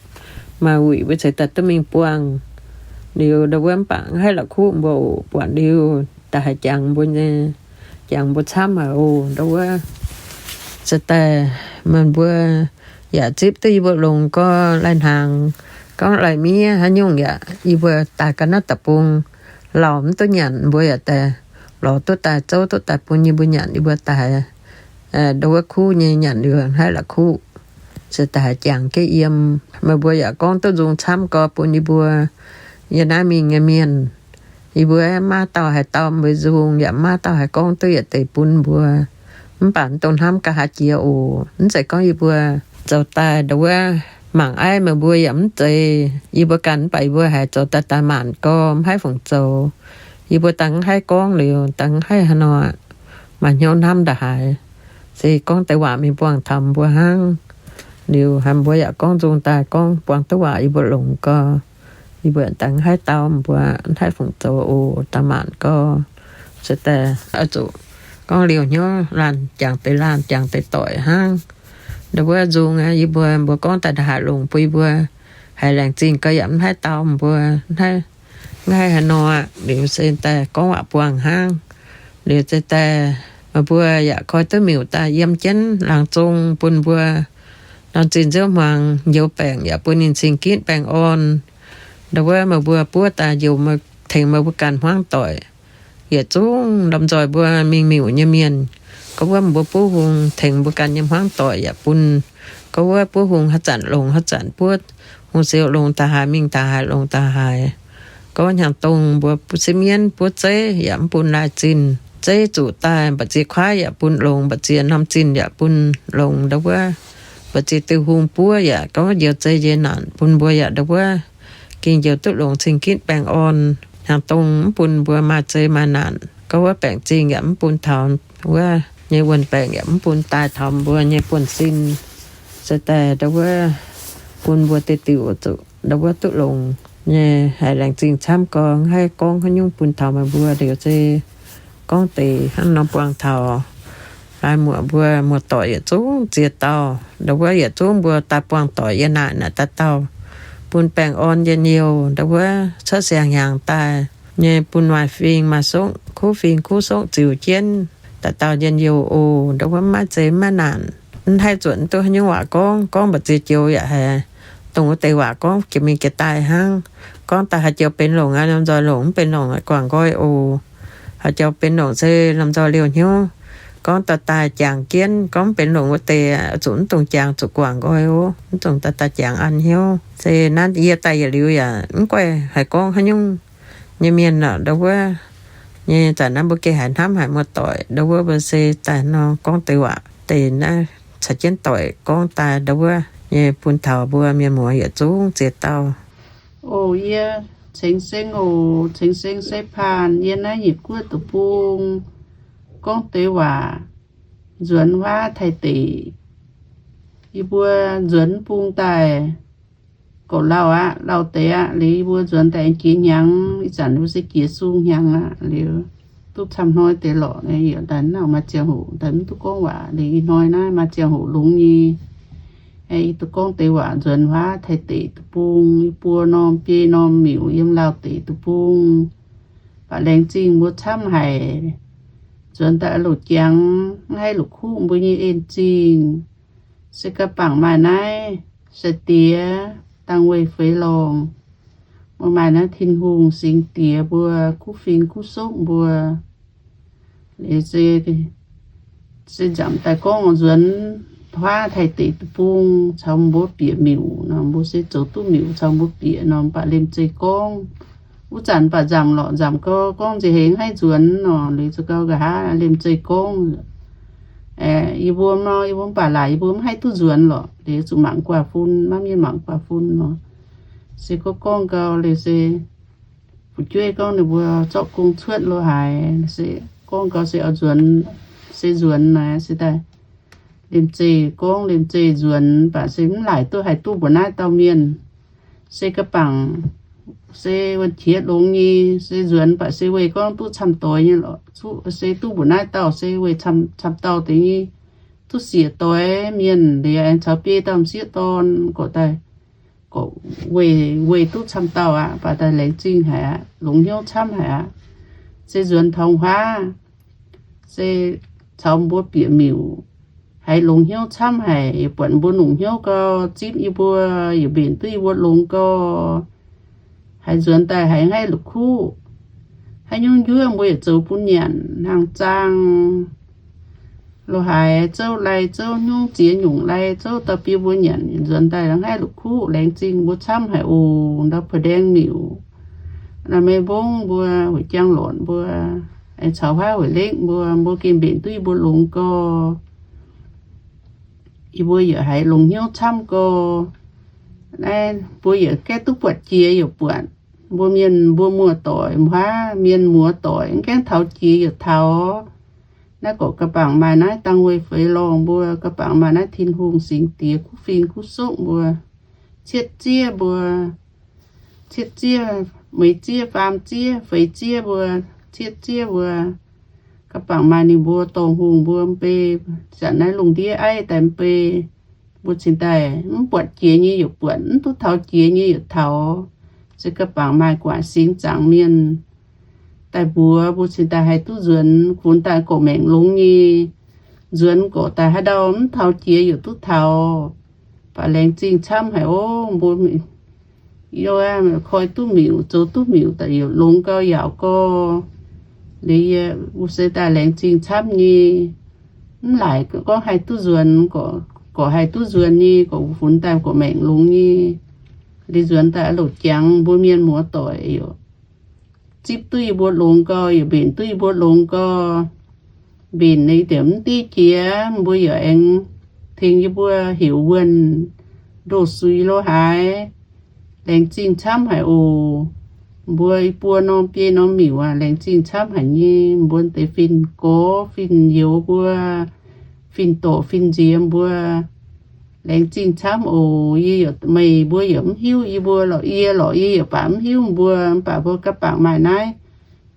maaih wuic mbuo cingx daaih duqv mingh buangh. Liuz ndau wuov mv baac mv haih la'kuqv mbuo oc, buatc liuz daaih haiz jangx mbuo nyei, jangx mbuo camv haic oc. Ndau wuov se daaih meih mbuo yaac zipv duqv yie mbuo longx gau, lai-hnaangx gorngv lai-miev haaix nyungc yaac yie mbuo daaih ga'naaiv deic-bung lauh mv duqv nyanc, mbuo yaac daaih lorz duqv daaih zouv duqv daaih bun yie mbuo nyanc, yie mbuo daaih ndau wuov kuv nyei nyanc liuz mv haih la'kuqv. Se daaih haiz jangx jienv yiem, meih mbuo yaac gorngv duqv nzung camv gau bun yie mbuo yiem naaiv mingh nyei mienh. Yie mbuo maiv dauh haaix dauh mbuo nzung, yaac maiv dauh haaix gorngv duqv yietc deix bun mbuo. Mv baac mv dungx hnamv ga'haav jiex oc. Mv zeiz gorngv yie mbuo zoux daaih ndau wuov mangc aiv meih mbuo yaac mv zeiz. Yie mbuo ganh mv baac yie mbuo haiz zoux daaih daaih maanc gau, mv haih fungc zoux. Yie mbuo dangh mv haih gorngv liuz, dangh mv haih haaix nor, maaih hnyouv hnamv nda'haaix. Se gorngv deix waac mingh buangh taux mbuo hnangv. Liuz haiz mbuo yaac gorngv nzung daaih gorngv buangh duqv waac yie mbuo longx gau. Yie mbuo dangh mv haih dau mbuo, mv haih fungc zoux oc, daaih maanc gau. Se daaih oix zuqc gorngv liouh hnyouv laanh jangx deix laanh, jangx deix doic hnangv. Ndau wuov nzung aqv, yie mbuo, mbuo gorngv daaih nda'haaix longx bun yie mbuo haiz laengz zingh gau yaac mv haih dau mbuo, mv haih, mv haih haaix nor. Liuz se daaih gorngv waac buangh hnangv. Liuz se daaih meih mbuo yaac koi duqv miuc daaih yiem jienv laangz zong bun mbuo. Norm zinh nziouv hmuangx njoux baengc yaac bun ninh cing-gitv baengh orn. Ndau wuov meih mbuo buov daaih njoux tengx meih mbuo ganh hmuangv doic. Yietc zungv lomh nzoih mbuo mingh miuc nyei mienh, gorngv wuov mbuo buov hung tengx mbuo ganh nyei hmuangv doic yaac bun. Gorngv wuov buov hung haaix zanc longx haaix zanc buov, hung siou longx daaih haaix, mingh daaih haaix longx daaih haaix. Gorngv hnyangx-dongh mbuo sipv mienv buov zeiv yaac mv bun laaih zinh. Zeiv zuqc daaih mba'ziex kuaaiv yaac bun longx, mba'ziex norm zinh yaac bun longx. Ndau wuov mba'ziex diuh hung buov yaac gorngv njoux zei njoux naanc bun mbuo yaac ndau wuov ging njoux duqv longx cing-gitv baengh orn. Hnyangx-dongh mv bun mbuo maaih zei maaih naanc. Gorngv wuov baengc zingh yaac mv bun taux, wuov nyei wuon-baengc yaac mv bun daaih taux mbuo nyei buonv-sin. Se daaih ndau wuov bun mbuo diuh diuh zuqc ndau wuov duqv longx nyei, haiz laengz zingh camv gau. Mv haih gorngv haaix nyungc bun taux meih mbuo. Liuz se gorngv deix hnangv nor buangh taux laaix muoc mbuo muoz-doic yietc zungv ziex dauh. Ndau wuov yietc zungv mbuo daaih buangh doic yiem naaic, naaic dauh dauh bun baengh orn njien-youh. Ndau wuov cuotv siang-hnyangx daaih nyei bun maaih fing maaih sokv, kuv fing kuv sokv ziux jienv, dauh dauh njien-youh oc. Ndau wuov maiv zeiz maiv naanc. Mv haih zuotc duqv haaix nyungc waac gorngv. Gorngv mba'ziex joux yaac haiz dongh wuov deix waac gorngv jiex mingh jiex daaih hnangv. Gorngv daaih haaix joux benx longc aqv, lomh nzoih longc, mv benx longc aqv, guangc nqoi oc. Haaix joux benx longc se lomh nzoih liouh hnyouv. Gorngv daaih daaih jangx jienv, gorngv mv benx longc wuov deix zuqc mv dungx jangx, zuqc guangc nqoi oc. Mv dungx daaih daaih jangx an hnyouv. Se naaiv yie daaih yietc liuz yaac mv guaih haiz gorngv haaix nyungc nyei mienh lorqc. Ndau wuov nyei. Zanc naaiv mbuo gengh haiz hnamv haic muoz-doic ndau wuov, mbuo se daaih nor gorngv deix waac deix naaiv caux jienv doic gorngv daaih ndau wuov nyei bun taux mbuo mienh muoz yietc zungv ziex dauh. Oc, yie Ceng Seng oc, Ceng Seng Seix Paanh, yie naaiv Nyiec Guoqv deic-bung. Gorngv deix waac nzuonx huaav taaih deic. Yie mbuo nzuonx bung daaih gorqv-lauh aqv, lauh deix aqv. Liuz yie mbuo nzuonx daaih aengx jiex hnyangx, ih zanc mbuo se jiex sung hnyangx aqv. Liuz duqv camv hnoi deix lorqc, yie daaih nangc maaih ziangh hoc daaih mv duqv gorngv waac. Liuz ih hnoi naaiv maaih ziangh hoc longx nyei, yie duqv gorngv deix waac nzuonx huaav taaih deic deic-bung, yie mbuo norm biei norm miuc yiem lauh deic deic-bung. Baac laengz zingh mbuo camv haic. Nzuonx daaih loz-jangx mv haih la'kuqv mbuo nyei en zingh. Se ga'bangc maaih naaiv sai-diex dangh weih feix lorngh, mbuo maaih naaiv Tin-Hungh singx diex mbuo, kuv fing kuv sopv mbuo. Liuz se, se nzamc daaih gorngv nzuonx huaav taaih deic deic-bung caux mbuo bieqc miuc nor, mbuo se zoux duqv miuc caux mbuo bieqc nor, mv baac liemh zeih gorngv. Wuov zanc mv baac nzamc lorqc, nzamc gau gorngv nziex hengx haih nzuonx nor, liuz za'gau nqa'haav liemh zeih gorngv. Yie mbuo nor, yie mbuo mv baac laaic yie mbuo mv haih duqv nzuonx lorqc. Liuz zuqc mangc guaax fun, maiv mienh mangc guaax fun nor, se gorngv gorngv gau liuz se fu'jueiv gorngv ninh mbuo zorqv gong cuotv lo haaix, se gorngv gau se oix nzuonx, se nzuonx naaic se daaih liemh zeih gorngv liemh zeih nzuonx, mv baac se mv laaic duqv haih duqv mbuoqc naaiv dauh mienh. Se ga'bangc se wuonh qiex longx nyei, se nzuonx baac se weic gorngv duqv camv doix nyei lorqc. Se duqv mbuoqc naaiv dauh se weic camv, camv dauh deix nyei, duqv siec doix mienh liuz aengx caux biei dauh m'sieqv dorn gorqv daaih, gorqv weic, weic duqv camv dauh aqv. Baac daaih laengz zingh haic aqv, longx hnyouv camv haic aqv. Se nzuonx taux huaav, se caux mbuo bieqc miuc, haiz longx hnyouv camv haic. Yie buatc mbuo longx hnyouv gau, zipv yie mbuo, yaac mbenc duqv yie mbuo longx gau. Haiz nzuonx daaih haiz haih la'kuqv, haaix nyungc njuov mbuo yaac zoux bun nyanc, hnaangx zaang lo haaix, zouv lai zouv nyungc, ziex nyungc lai zouv dau bun mbuo nyanc. Nzuonx daaih haih la'kuqv, laengz zingh mbuo camv haic oc. Ndau Pa'ndaeng miuc, naaiv Meiv Mbong mbuo, Huic Jang Lornc mbuo, aengx caux Huaav Huic Lengv mbuo, mbuo gengh mbenc duqv yie mbuo longx gau. Yie mbuo yaac haiz longx hnyouv camv gau. Naaiv mbuo yaac gaengh duqv buatc jiex yaac buatc. Mbuo mienh mbuo muoz-doic, mbuo mienh muoz-doic mv gaengh taux jiex yaac taux. Naaiv gorqv ga'bangc maaih naaiv dangh weih feix lorngh mbuo, ga'bangc maaih naaiv Tin-Hungh singx diex kuv fing kuv sopv mbuo, cietv zieqv mbuo, cietv zieqv, meix zieqv, faam zieqv, feix zieqv mbuo, cietv zieqv mbuo. Ga'bangc maaih ninh mbuo dorh hungh mbuo m'bei, zanc naaiv lungh ndiev aiv daaih m'bei, mbuo cingx daaih mv buatc jiex nyei yaac buatc, mv duqv taux jiex nyei yaac taux. Se ga'bangc maaih gu'nguaaic singx zaangc mienh daaih mbuox mbuo cingx daaih haih duqv nzuonx, funx daaih gorqv maengc longx nyei. Nzuonx gorqv daaih haaix ndau mv taux jiex yaac duqv taux. Baac laengz zingh camv haic ov, mbuo koi duqv miuc, zoux duqv miuc daaih yaac longx gau, yaauc gau. Liuz yie mbuo se daaih laengz zingh camv nyei. Mv laaic gorngv haih duqv nzuonx, gorqv haih duqv nzuonx nyei, gorqv funx daaih gorqv maengc longx nyei. Liuz nzuonx daaih loz-jangx mbuo mienh muoz-doic yaac zipv duqv yie mbuo longx gau, yaac mbenc duqv yie mbuo longx gau. Mbenc naaiv deix mv div jiex, mbuo yaac aengx tengx yie mbuo heuc wuonh ndoh suix lo haaix. Laengz zingh camv haic oc. Mbuo i buo norm biei norm miuc aac, laengz zingh camv haic nyei. Mbuo deix fin-gorx fin-youz mbuo, fin-dorc fin-nziex mbuo, laengz zingh camv oc. Yie yaac, meih mbuo yaac mv hiuv yie mbuo lorqc, yie lorqc yie yaac baac mv hiuv mbuo, mv baac mbuo ga'bangc maaih naaiv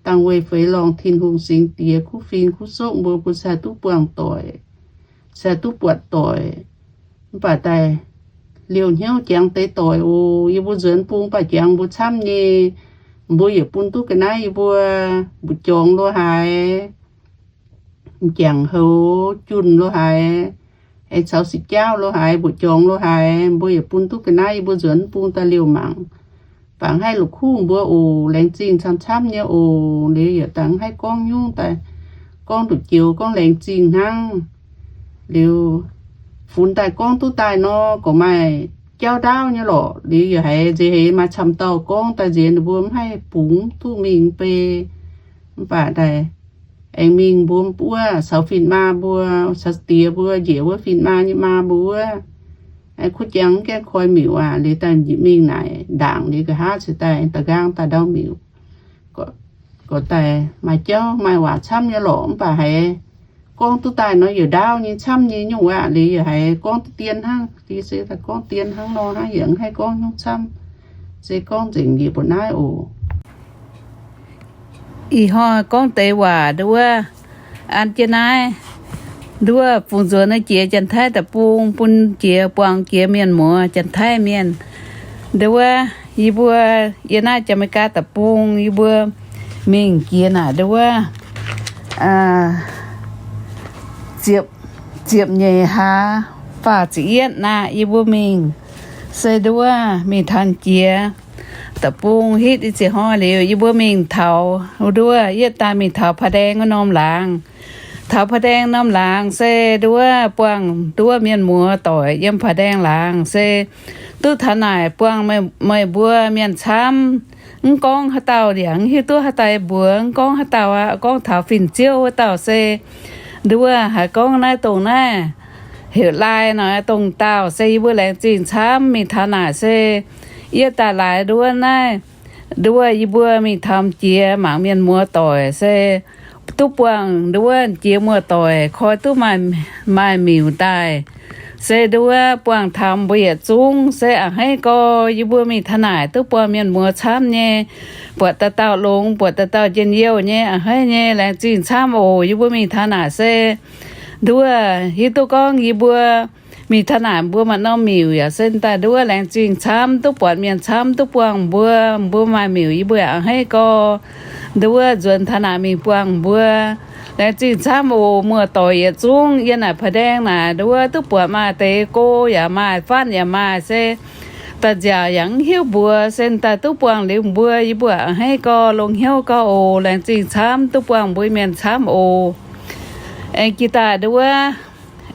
dangh weih feix lorngh Tin-Hungh singx diex kuv fing kuv sopv mbuo, mbuo se haih duqv buangh doic, se haih duqv buatc doic. Mv baac daaih liouh hnyouv jangx deix doic oc. Yie mbuo nzuonx bung baac jangx mbuo camv nyei. Mbuo yaac bun duqv ga'naaiv yie mbuo mbu'jorngx lo haaix, m'jangc houx junh lo haaix, aengx caux sic jaauv lo haaix, mbu'jorngx lo haaix, mbuo yaac bun duqv ga'naaiv yie mbuo nzuonx bung daaih liouh mangc. Bangc haih la'kuqv mbuo oc. Laengz zingh camv-camv nyei oc. Liuz yaac dangh haih gorngv nyungc daaih, gorngv nduqc joux gorngv laengz zingh hnangv. Liuz funx daaih gorngv duqv daaih nor, gorqv maaih jauv ndaauv nyei lorqc. Liuz yaac haiz nziex heix maaih camv dauh gorngv daaih nziex ninh mbuo mv haih bungx duqv mingh bei. Mv baac daaih aengx mingh mbuo wuov caux fin-maa mbuo, caux diex mbuo njiec wuov fin-maa nyei maa mbuo wuov, kuv jangx mv gaengh koi miuc aqv. Liuz daaih mingh naaic ndaangc liuz nqa'haav ceix daaih da'nqaang daaih ndau miuc. Gorqv daaih maaih jauv maaih waac camv nyei lorqc, mv baac haiz gorngv duqv daaih nor youc ndaauv nyei camv nyei nyungc aqv. Liuz yaac haiz gorngv duqv dien hnangv, liuz se gorngv dien hnangv nor hnangv, yaac mv haih gorngv hnyouv camv. Se gorngv nzengc njiec mbuo naaiv oc. Ih hnoi gorngv deix waac nduov, an jienv naaiv, nduov fungx nzuonx naaiv jiex Janx-Taiv deic-bung bun jiex buangh jiex mienh muoz Janx-Taiv mienh. Nduov yie mbuo yiem naaiv Janx-Meigaa deic-bung, yie mbuo mingh jiex naaic nduov ziepc, ziepc nyeic hlaax faah ziepc yietv naaic yie mbuo mingh. Se nduov mingh taux jiex deic-bung hitv i ziepc hnoi liuz, yie mbuo mingh taux nduov yietv daaih mingh taux Paa Ndaeng wuov norm laangz. Taux Paa Ndaeng norm laangz se nduov buangh nduov mienh muoz doic yiem Paa Ndaeng laangz se duqv taux naaic buangh meih mbuo mienh camv. Mv gorngv haaix dauh yaac mv hiuv duqv haaix dauh mbuox, mv gorngv haaix dauh aqv. Gorngv taux fin-ziouv wuov dauh se nduov haiz gorngv naaiv dongh naaiv heuc Lai nor dongh dauh se yie mbuo laengz zingh camv mingh taux naaic se yie daaih laaix nduov naaiv, nduov yie mbuo mingh taux jiex mangc mienh muoz doic se duqv buangh nduov jiex muoz-doic koi duqv maaih, maaih miuc daaih. Se nduov buangh taux mbuo yietc zungv se a'hneiv gorx yie mbuo mingh taux naaic duqv buangh mienh muoz camv nyei, buatc dauh dauh longx, buatc dauh dauh njien-youh nyei, a'hneiv nyei, laengz zingh camv oc. Yie mbuo mingh taux naaic se nduov hiuv duqv gorngv yie mbuo mingh taux naaic mbuo maaih norm miuc yaac se daaih nduov laengz zingh camv duqv buatc mienh camv duqv buangh mbuo, mbuo maaih miuc yie mbuo a'hneiv gorx. Nduov nzuonx taux naaic mingh buangh mbuo, laengz zingh camv oc. Muoz-doic yietc zungv yiem naaic Paa Ndaeng naaic nduov duqv buatc maaih deix go yaac maaih, fatv yaac maaih, se da'nziaauc yaac mv hiuv mbuox, se daaih duqv buangh liuz mbuo yie mbuo a'hneiv gorx, longx hnyouv gorx oc. Laengz zingh camv duqv buangh mbuo mienh camv oc. Aengx jiex daaih nduov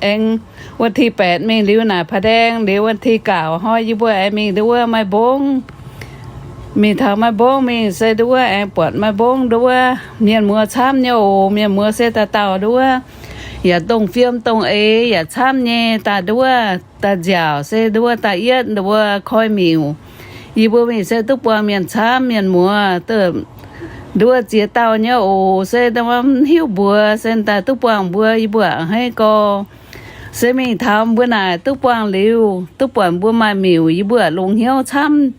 aengx วันที่แปด mingh liuz naaic Paa Ndaeng liuz วันที่เก้า hnoi yie mbuo aengx mingh nduov Mai Mbong. Mingh taux Mai Mbong mingh se nduov aengx buatc Mai Mbong nduov mienh muoz camv nyei oc. Mienh muoz se dauh dauh nduov yaac dongh fiem dongh eix yaac camv nyei, daaih nduov daaih nziaauc se nduov daaih yietv nduov koi miuc. Yie mbuo mingh se duqv buangh mienh camv mienh muoz, nduov ziex dauh nyei oc. Se mv hiuv mbuox se daaih duqv buangh mbuo yie mbuo a'hneiv gorx. Se mingh taux mbuo naaic duqv buangh liuz duqv buatc mbuo maaih miuc yie mbuo longx hnyouv camv.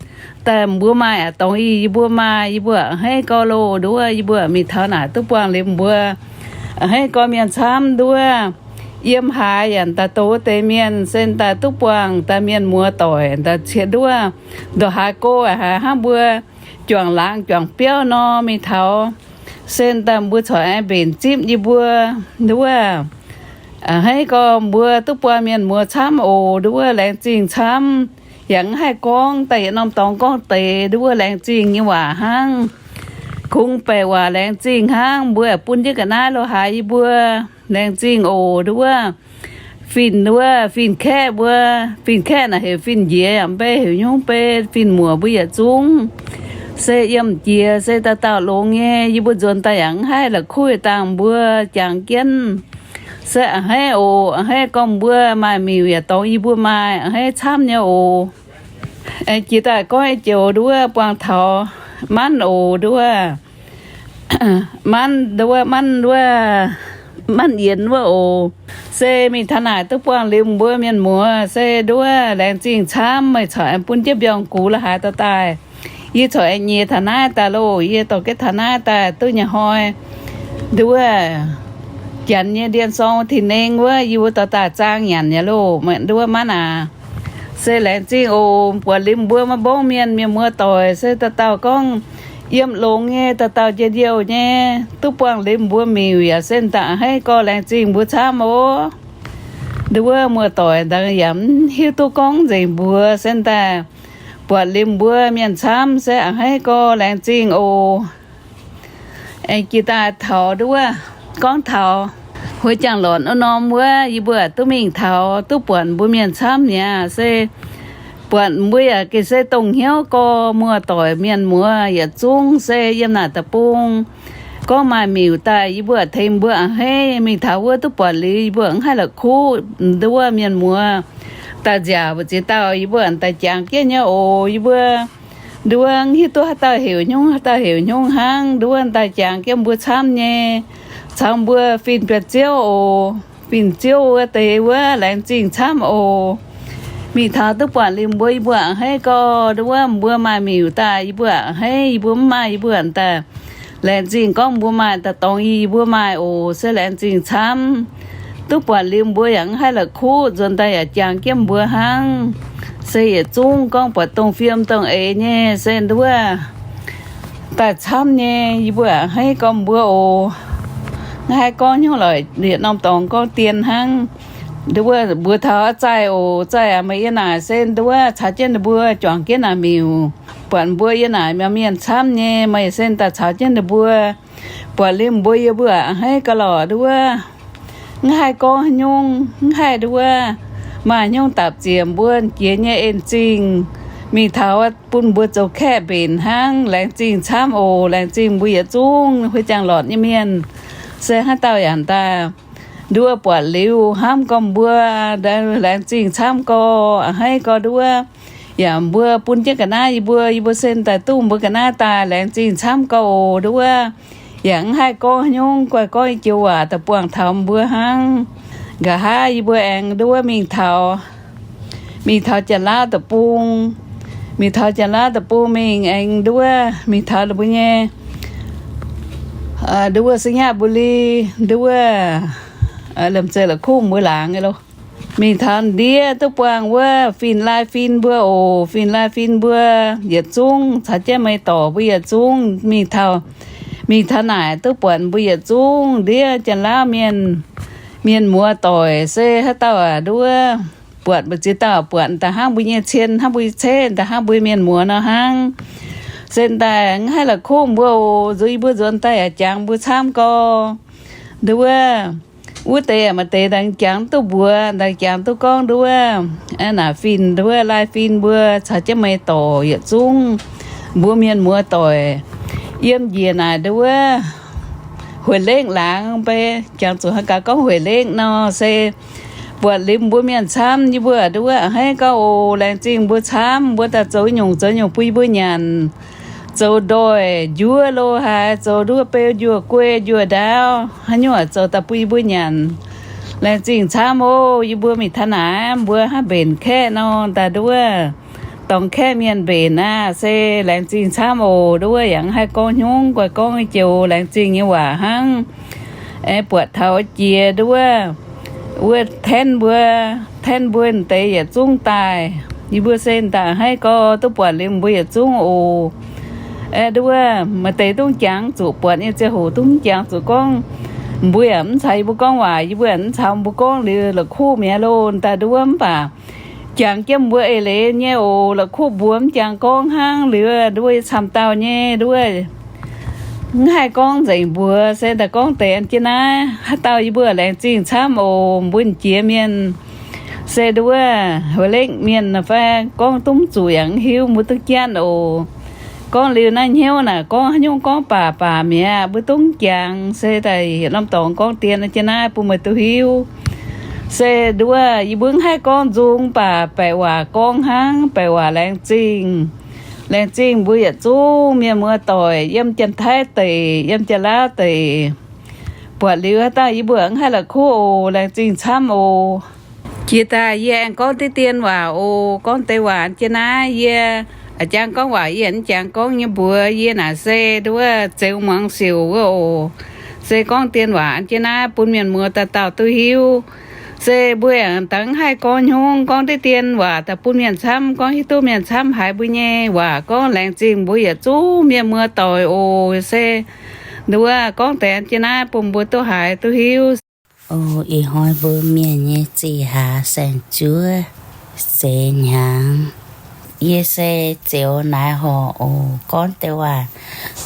Daaih mbuo maaih aqc dorngx ih yie mbuo maaih, yie mbuo a'hneiv gorx loh. Nduov yie mbuo mingh taux naaic duqv buangh liuz mbuo a'hneiv gorx mienh camv nduov. Yiem haaix yaac daaih doz deix mienh se daaih duqv buangh daaih mienh muoz doic daaih ciex nduov. Ndongc haaix go haaix hnangv mbuo juangc laangz juangc biauv nor mingh taux se daaih mbuo corc aengx mbenc zipv yie mbuo nduov. A'hneiv gorx mbuo duqv buangh mienh muoz camv oc. Nduov laengz zingh camv. Yaac mv haih gorngv daaih yietc norm dorngx gorngv deix nduov laengz zingh nyei waac hnangv. Kungx baeqc waac laengz zingh hnangv. Mbuo bun jienv ga'naaiv lo haaix yie mbuo laengz zingh oc. Nduov fin-, nduov fin-kaeqv mbuo, fin-kaeqv naaic heuc fin-njiec, yaac mv bei heuc nyungc bei, fin-muoc mbuo yietc zungv se yiem jiex se dauh dauh longx nyei. Yie mbuo nzuonx daaih yaac mv haih la'kuqv dangh mbuo jangx jienv. Se a'hneiv oc, a'hneiv gorngv mbuo maaih miuc yaac dorngx yie mbuo maaih, a'hneiv camv nyei oc. Aengx jiex daaih gorngv joux nduov buangh taux manv oc nduov. Manv nduov, manv nduov, manv yienx wuov oc. Se mingh taux naaic duqv buangh liuz mbuo mienh muoz se nduov laengz zingh camv, meih corc aengx bun jienv mbiorngz gux la'haaix dorh daaih. Yie corc aengx nyiex taux naaiv daaih loh, yie dorh jienv taux naaiv daaih duqv nyei hnoi. Nduov Janx nyei ndien sorng tin-nengh wuov, yie mbuo dorh daaih zaang nyanc yaac loh, meih nduov manv aac. Se laengz zingh oc, buatc liuz mbuo maiv mbongv mienh, mienh muoz doic se dauh dauh gorngv yiem longx nyei, dauh dauh njien-youh nyei, duqv buangh liuz mbuo miuc yaac se daaih a'hneiv gorx laengz zingh mbuo camv oc. Nduov muoz doic daaih yaac mv hiuv duqv gorngv nzengc mbuox se daaih buatc liuz mbuo mienh camv se a'hneiv gorx laengz zingh oc. Aengx jiex daaih taux nduov, gorngv taux hueix jangx lornc wuov norm wuov, yie mbuo duqv mingh taux duqv buatc mbuo mienh camv mi'aqv. Se buatc mbuo yaac gengh se dongh hnyouv gorx, muoz doic mienh muoz yietc zungv se yiem naaic deic-bung. gorngv maaih miuc daaih, yie mbuo tengx mbuo a'hneiv. Mingh taux wuov duqv buatc liuz, yie mbuo mv haih la'kuqv nduov mienh muoz. Daaih nziaauc mbu'ziex dauh yie mbuo daaih jangx jienv nyei oc. Yie mbuo nduov mv hiuv duqv haaix dauh heuc nyungc, haaix dauh heuc nyungc hnangv. Nduov daaih jangx jienv mbuo camv nyei, caux mbuo fin biauv-ziouv oc. Fin-ziouv wuov deix wuov laengz zingh camv oc. Mingh taux duqv buatc liuz mbuo, yie mbuo a'hneiv gau. Nduov mbuo maaih miuc daaih, yie mbuo a'hneiv. Yie mbuo mv maaih, yie mbuo daaih laengz zingh gorngv mbuo maaih daaih dorngx yie mbuo maaih oc. Se laengz zingh camv. Duqv buatc liuz mbuo yaac mv haih la'kuqv, nzuonx daaih yaac jangx jienv mbuo hnangv. Se yietc zungv gorngv buatc dongh fiem dongh eix nyei, se nduov daaih camv nyei. Yie mbuo a'hneiv gorngv mbuo oc. Mv haih gorngv nyungc lorqc, yietc norm dorngx gorngv dien hnangv. Nduov mbuo taux zaih oc. Zaih aac, meih yie naaic se nduov caux jienv ninh mbuo juangc jienv naaic miuc, buatc mbuo yie naaic miuc mienh camv nyei, meih se daaih caux jienv ninh mbuo buatc liuz mbuo, yie mbuo a'hneiv ga'lorqc nduov. Mv haih gorngv haaix nyungc, mv haih nduov maaih nyungc dapc ziec mbuo jiex nyei en zingh. Mingh taux bun mbuo zoux kaeqv mbenc hnangv. Laengz zingh camv oc. Laengz zingh mbuo yietc zungv huih jangx lortc nyei mienh. Se haaix dauh yaac daaih nduov buatc liuz hnamv gorngv mbuo laengz zingh camv gau, a'hneiv gau nduov. Yaac mbuo bun jienv ga'naaiv yie mbuo, yie mbuo se daaih duqv mbuo ga'naaiv daaih. Laengz zingh camv gau oc nduov. Yaac mv haih gorngv haaix nyungc, guaih gorngv i joux waac daaih buangh taux mbuo hnangv. Nqa'haav yie mbuo aengx nduov mingh taux, mingh taux Janx-Laauv deic-bung, mingh taux Janx-Laauv deic-bung mingh aengx nduov mingh taux ninh mbuo nyei nduov Singapore nduov, lomh zeiz la'kuqv mbuo laangz nyei lo. Mingh taux ndiev duqv buangh wuov fin-lai-fin mbuo oc. Fin-lai-fin mbuo yietc zungv caux jienv meih dorc mbuo yietc zungv mingh taux, mingh taux naaic duqv buatc mbuo yietc zungv ndiev Janx-Laauv mienh, mienh muoz doic. Se haaix dauh aac nduov buatc mbu'ziex dauh buatc daaih hnangv mbuo nyei cien, hnangv mbuo nyei ceiv, daaih hnangv mbuo mienh muoz nor hnangv. Se daaih mv haih la'kuqv mbuo oc. Nzuonx yie mbuo nzuonx daaih yaac jangx mbuo camv gau. Nduov wuov deix maaih deix daaih jangx duqv mbuox, daaih jangx duqv gorngv nduov, naaic fin nduov, lai-fin mbuo caux jienv meih dorc yietc zungv, mbuo mienh muoz doic yiem njiec naaic nduov Hueic Lengv laangz, mbe jangx zuqc haaix gaax gorngv Hueic Lengv nor, se buatc liuz mbuo mienh camv, yie mbuo nduov a'hneiv gau oc. Laengz zingh mbuo camv, mbuo daaih zoux nyungc zoux nyungc bun yie mbuo nyanc, zoux ndoih njuov lo haaix, zoux nduov beu njuov guei njuov ndaauv, haaix nyungc zoux daaih bun yie mbuo nyanc. Laengz zingh camv oc. Yie mbuo mingh taux naaic mbuo hnangv mbenc kaeqv nor, daaih nduov dorngx kaeqv mienh mbenc aqv. Se laengz zingh camv oc. Nduov yaac mv haih gorngv haaix nyungc, guaih gorngv i joux laengz zingh nyei waac hnangv. Aengx buatc taux jiex nduov wuov tenv mbuo, tenv mbuo deix yietc zungv daaih. Yie mbuo se daaih a'hneiv gau, duqv buatc liuz mbuo yietc zungv oc. Nduov maaih deix dungx jangx zuqc buatc nyei ziangh hoc dungx jangx zuqc gorngv, mbuo yaac mv caux yie mbuo gorngv waac, yie mbuo yaac mv caux mbuo gorngv liuz la'kuqv mi'aqv loh. Daaih nduov mv baac jangx jienv mbuo eix leiz nyei oc. La'kuqv mbuox mv jangx gorngv hnangv liuz nduov yie camv dauh nyei nduov mv haih gorngv nzengc mbuox, se daaih gorngv deix an jienv naaiv. Haaix dauh yie mbuo laengz zingh camv oc. Mbuo jiex mienh se nduov Hueic Lengv mienh fai gorngv duqv mv zuqc yaac mv hiuv, mbuo duqv jatv oc. Gorngv liuz naaiv hnyouv naaic gorngv haaix nyungc gorngv baac baac mi'aqv, mbuo duqv mv jangx. Se daaih yietc norm dorngx gorngv dien an jienv naaiv bun meih duqv hiuv. Se nduov yie mbuo mv haih gorngv nzung baac baeqc waac gorngv hnangv, baeqc waac laengz zingh. Laengz zingh mbuo yietc zungv mienh muoz doic yiem Janx-Taiv deic, yiem Janx-Laauv deic. Buatc liuz haaix dauh yie mbuo mv haih la'kuqv oc. Laengz zingh camv oc. Jiex daaih yie aengx gorngv diqv dien waac oc. Gorngv deix waac an jienv naaiv, yie a'jangx gorngv waac yie mv jangx gorngv nyei mbuox. Yie naaic se nduov Zeux Muangx Siouc wuov oc. Se gorngv dien waac an jienv naaiv bun mienh muoz dauh dauh duqv hiuv. Se mbuo yaac dangx haih gorngv hnyungv, gorngv diqv dien waac daaih bun mienh camv, gorngv hiuv duqv mienh camv haiz mbuo nyei waac. Gorngv laengz zingh mbuo yietc zungv mienh muoz doic oc. Se nduov gorngv deix an jienv naaiv bun mbuo duqv haiz duqv hiuv. O, ih hnoi mbuo mienh nyei zih hlaax saeng-zuov seix hnyangx. Yie se Zeux Naaiv Horc oc. Gorngv deix waac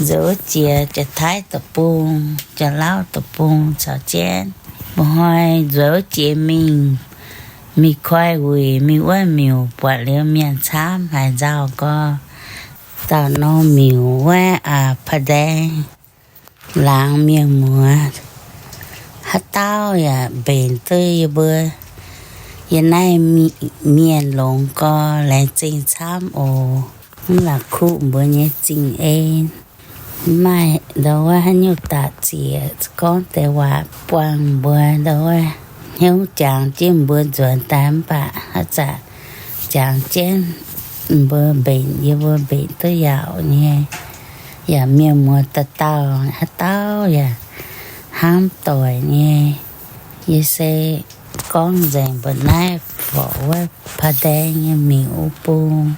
nzuonx jiex Janx-Taiv deic-bung, Janx-Lauv deic-bung caux jienv. Mba'hnoi nzuonx jiex mingh, mingh koi wuic, mingh wuov miuc, buatc liuz mienh camv haic nzauh gorx. Dauh norm miuc wuov aa, Pa'ndaeng. laangz mienh muoz, haaix dauh yaac mbenc duqv yie mbuo. Yie naaiv mienh longx gorx, laengz zingh camv oc. Mv la'kuqv mbuo nyei zingh en. Mv maaih ndau wuov haaix nyungc daaih ziex gorngv deix waac buangh mbuo ndau wuov. Hnyouv jangx jienv mbuo nzuonx daaih mv baac haaix zanc jangx jienv mbuo mbenc, yie mbuo mbenc duqv yaauc nyei. Yaac mienh muoz dauh dauh haaix dauh yaac hnamv doic nyei. Yie se gorngv nzengc mbuo naaiv forc wuov Paa Daeng nyei miuc wuov bung.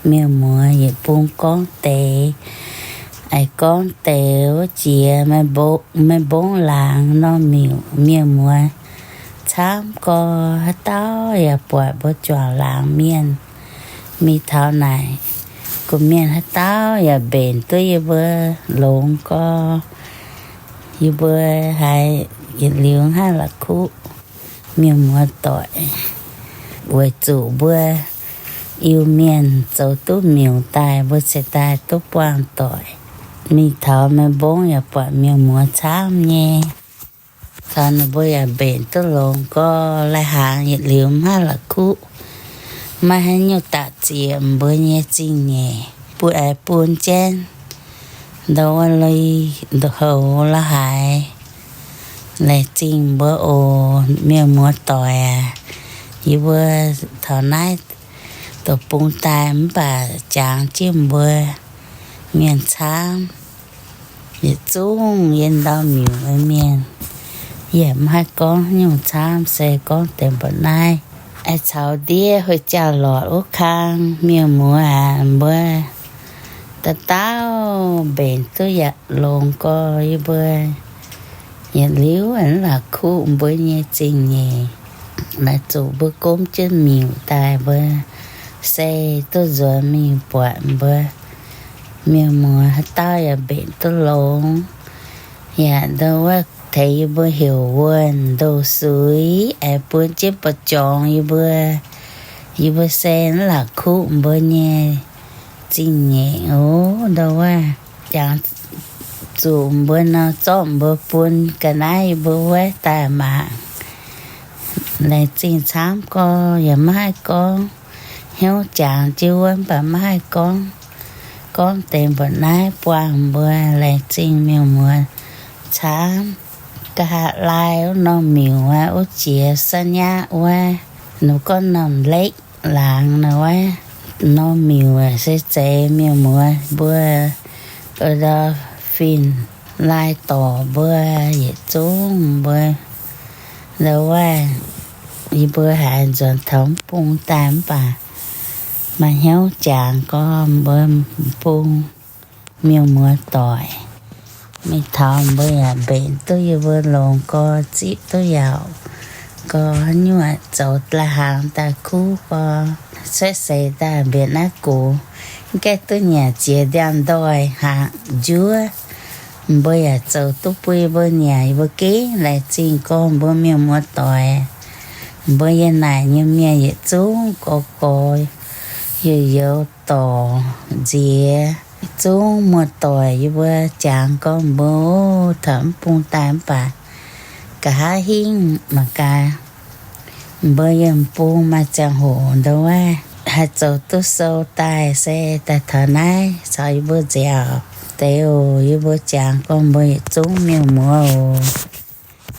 Mienh muoz yietc bung gorngv deix, a'gorngv deix wuov jiex maiv mbong laangz norm miuc. Mienh muoz camv gorx, haaix dauh yaac buatc mbuo juangc laangz mienh. Mingh taux naaic, gu mienh haaix dauh yaac mbenc duqv yie mbuo longx gorx. Yie mbuo haiz yietc liuz hnangv la'kuqv. Mienh muoz doic, weic zuqc mbuo Iu-Mienh zoux duqv miuc daaih, mbuo cingx daaih duqv buangh doic. Mingh taux maiv mbong yaac buatc mienh muoz camv nyei. Taux ninh mbuo yaac mbenc duqv longx gorx, lai-hnaangx yietc liuz maiv la'kuqv. Maiv haaix nyungc daaih ziex mbuo nyei zingh nyeic, bun, bun jienv ndau wuov lui ndau-houx la'haaix. Laengz zingh mbuo oc, mienh muoz doic aac. Yie mbuo taux naaiv deic-bung daaih mv baac jangx jienv mbuo mienh camv. Yietc zungv yiem ndau miuc nyei mienh, yie mv haih gorngv nyungc camv, se gorngv deix mbuoqc naaiv. Aengx caux ndiev huih jauv-lorqc wuov kang, mienh muoz aac, mbuo dauh dauh mbenc duqv yaac longx gorx. Yie mbuo yietc liuz aengx la'kuqv mbuo nyei zingh nyeic, naaic zuqc mbuo gomv jienv miuc daaih, mbuo se duqv nzuonx mingh buatc mbuo mienh muoz haaix dauh yaac mbenc duqv longx. Yaac ndau wuov tengx yie mbuo heuc wuonh ndoh suix, aengx bun jienv buoz-jorngx yie mbuo. Yie mbuo se mv la'kuqv mbuo nyei zingh nyeic oc. Ndau wuov jangx zuqc mbuo nor, zorqv mbuo bun ga'naaiv yie mbuo wuov daaih mangc. Laengz zingh camv gorx, yaac maiv haih gorngv. Hnyouv jangx jienv wuov mv baac maiv haih gorngv. Gorngv deix mbuoqc naaiv buangh mbuo. Laengz zingh mienh muoz camv. Nqa'haav laai wuov norm miuc wuov, wuov jiex sa'nyaav wuov, ninh gorngv norm lekv laangz nor wuov, norm miuc se zeiz mienh muoz mbuo, ndau fin laai dorc mbuo, yietc zungv mbuo. Ndau wuov yie mbuo haiz nzuonx taux mv bung daaih mv baac maaih hnyouv jangx gorx mbuo bung mienh muoz doic. Mingh taux mbuo yaac mbenc duqv yie mbuo longx gorx, zipv duqv yaauc gorx, haaix nyungc zoux lai-hnaangx daaih kuv gorx, cuotv seix daaih mbienc naaiv gox, mv gaengh duqv nyanc ziex ndiangx-ndoih hnaangx njuov. Mbuo yaac zoux duqv bun yie mbuo nyanc, yie mbuo gengh laengz zingh gorx mbuo mienh muoz doic. Mbuo yiem naaic nyei mienh yietc zungv gorx-gorx, youz-youz dorc nziex, yietc zungv muoz-doic yie mbuo jangx gorx mbuo, taux mv bung daaih mv baac nqa'haav hingv mangc gaax. Mbuo yiem bung maaih ziangh hoc ndau wuov haih zoux duqv sou daaih se daaih taux naaiv caux yie mbuo nziaauc deix oc. Yie mbuo jangx gorx mbuo yietc zungv mienh muoz oc.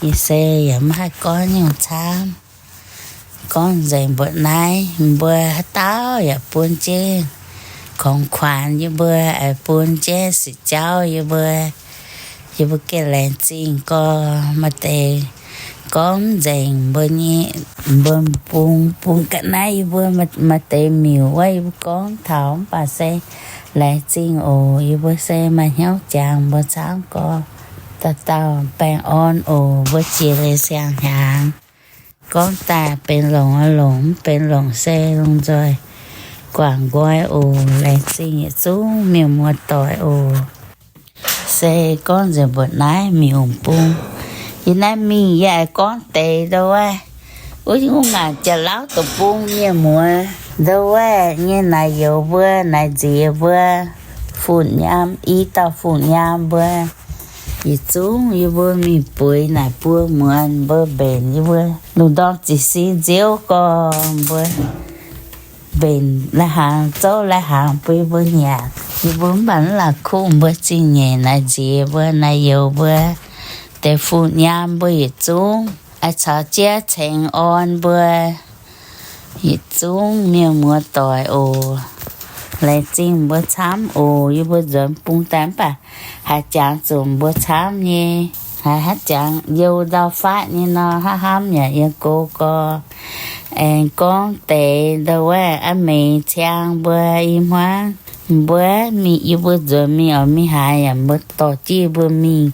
Yie se yaac maiv haih gorngv nyungc camv. Gorngv nzengc mbuoqc naaiv, mbuo haaix dauh yaac bun jienv kongx kuanx yie mbuo, aengx bun jienv sic jauv yie mbuo. Yie mbuo gengh laengz zingh gorx. Maaih deix gorngv nzengc mbuo nyei, mbuo bung, bung ga'naaiv yie mbuo, maaih deix miuc wuov yie mbuo gorngv taux mv baac se laengz zingh oc. Yie mbuo se maaih hnyouv jangx mbuo camv gorx. Dauh dauh baengh orn oc. Mbuo jiex leiz siang-hnyangx. Gorngv daaih benx longc longc, mv benx longc se lomh nzoih guangc nqoi oc. Laengz zingh yietc zungv mienh muoz-doic oc. Se gorngv nzengc mbuoqc naaiv miuc bung. Yie naaiv mingh yie aengx gorngv deix ndau wuov, wuov ngaanc Janx-Lauv deic-bung mienh muoz ndau wuov nyei naaic youz mbuo, naaic nziez mbuo, fun-nyaam, i dauh fun-nyaam mbuo, Yietc zungv yie mbuo mingh bueix naaic buo muonz mbuo mbenc yie mbuo lungh ndorm ziqc si nziouv gorx mbuo mbenc lai-hnaangx zouv lai-hnaangx bun yie mbuo nyanc. Yie mbuo mv baac mv la'kuqv mbuo zingh nyeic naaiv nziex mbuo naaiv youz mbuo deix fu nyaam mbuo yietc zungv oix caux jienv cengx orn mbuo yietc zungv mienh muoz-doic oc. Laengz zingh mbuo camv oc. Yie mbuo nzuonx bung daaih mv baac haaix jangx zuqc mbuo camv nyei, haaix jangx youh ndau-faatv nyei nor, hnamv hnamv yaac yiem go gorx. Aengx gorngv deix ndau wuov a'meix ciang mbuo i hmuangv, mbuo mingh, yie mbuo nzuonx mingh oix mingh haaix yaac mbuo dorh jienv mbuo mingh.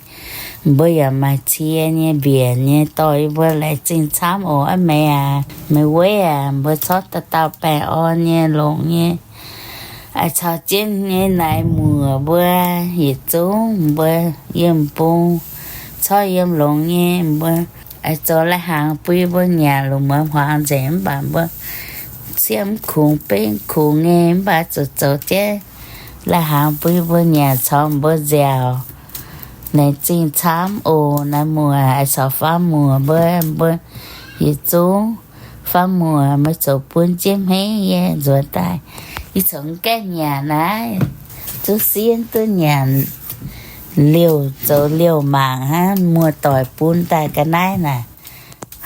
Mbuo yaac maaih cie nyei mbienc nyei dorh yie mbuo. Laengz zingh camv oc a'meix aac, meih weiv aac, mbuo corc dauh dauh baengh orn nyei longx nyei. Aa, caux jienv nyei naaiv muoc mbuo yietc zungv mbuo yiem bung corc yiem longx nyei mbuo, aa, zoux lai-hnaangx bun yie mbuo nyanc. Lungh muonz hmuangx nzengc mv baac mbuo siemv kungx beiv kungx nyei mv baac zuqc zoux jienv lai-hnaangx bun yie mbuo nyanc caux mbuo nziaauc. Laengz zingh camv oc. Naaiv muoc caux faam muoc mbuo, mbuo yietc zungv. Faam muoc, meih zoux bun jienv hmeiv yie nzuonx daaih. Yie zoux gaengh nyanc naaiv, zuqc sienv duqv nyanc liouh, zoux liouh mangc hnangv. Muoz-doic bun daaih ga'naaiv naaic,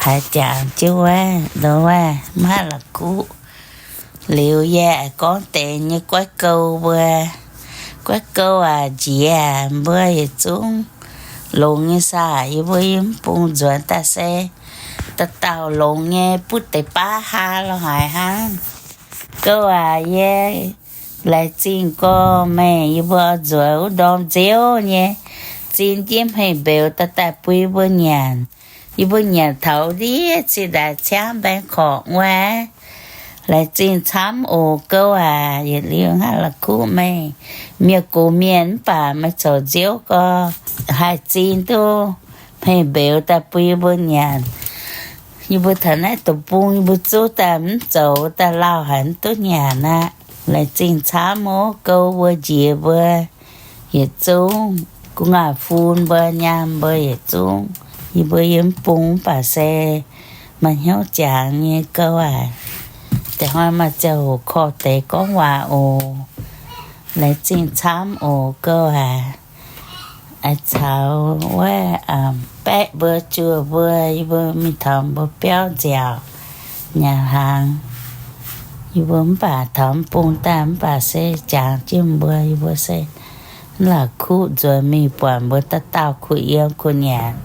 haaix jangx jienv wuov, ndongc wuov maiv la'kuqv. Liuz yie aengx gorngv deix nyei guaiv gouv mbuo. Guaiv gouv aac, njiec aac, mbuo yietc zungv longx nyei saah. Yie mbuo yiem bung nzuonx daaih se dauh dauh longx nyei, butv deix baav haa lorh haic hnangv. Gouv aac, yie laengz zingh gorx meih, yie mbuo oix nzuonx wuov ndorm nziouv nyei, zin jienv hmei mbeux daaih daaih bun yie mbuo nyanc. Yie mbuo nyanc taux ndiev cingx daaih ciangv mbaengx-korqc wuov. Laengz zingh camv oc gouv aac. Yietc liuz hnangv la'kuqv meih, mienh gox mienh mv baac meih zoux nziouv gorx haih zin duqv hmei mbeux daaih bun yie mbuo nyanc. Yie mbuo taux naaiv deic-bung yie mbuo zuqc daaih mv zoux daaih lauh haic mv duqv nyanc aqv. Laengz zingh camv oc gouv mbuo njiec mbuo yietc zungv. Gu'nguaaz fun mbuo nyaam mbuo yietc zungv. Yie mbuo yiem bung mv baac se maaih hnyouv jangx nyei gouv aac. Da'hnoi maaih ziangh hoc korv deix gorngv waac oc. Laengz zingh camv oc gouv aac. Aa, caux wuov baeqv mbuo juoh mbuo, yie mbuo mingh taux mbuo biauv nziaauc nyanc hnaangx. Yie mbuo mv baac taux mv bung daaih mv baac se jangx jienv mbuo, yie mbuo se mv la'kuqv nzuonx mingh buatc mbuo dauh dauh kuh yiem kuh nyanc,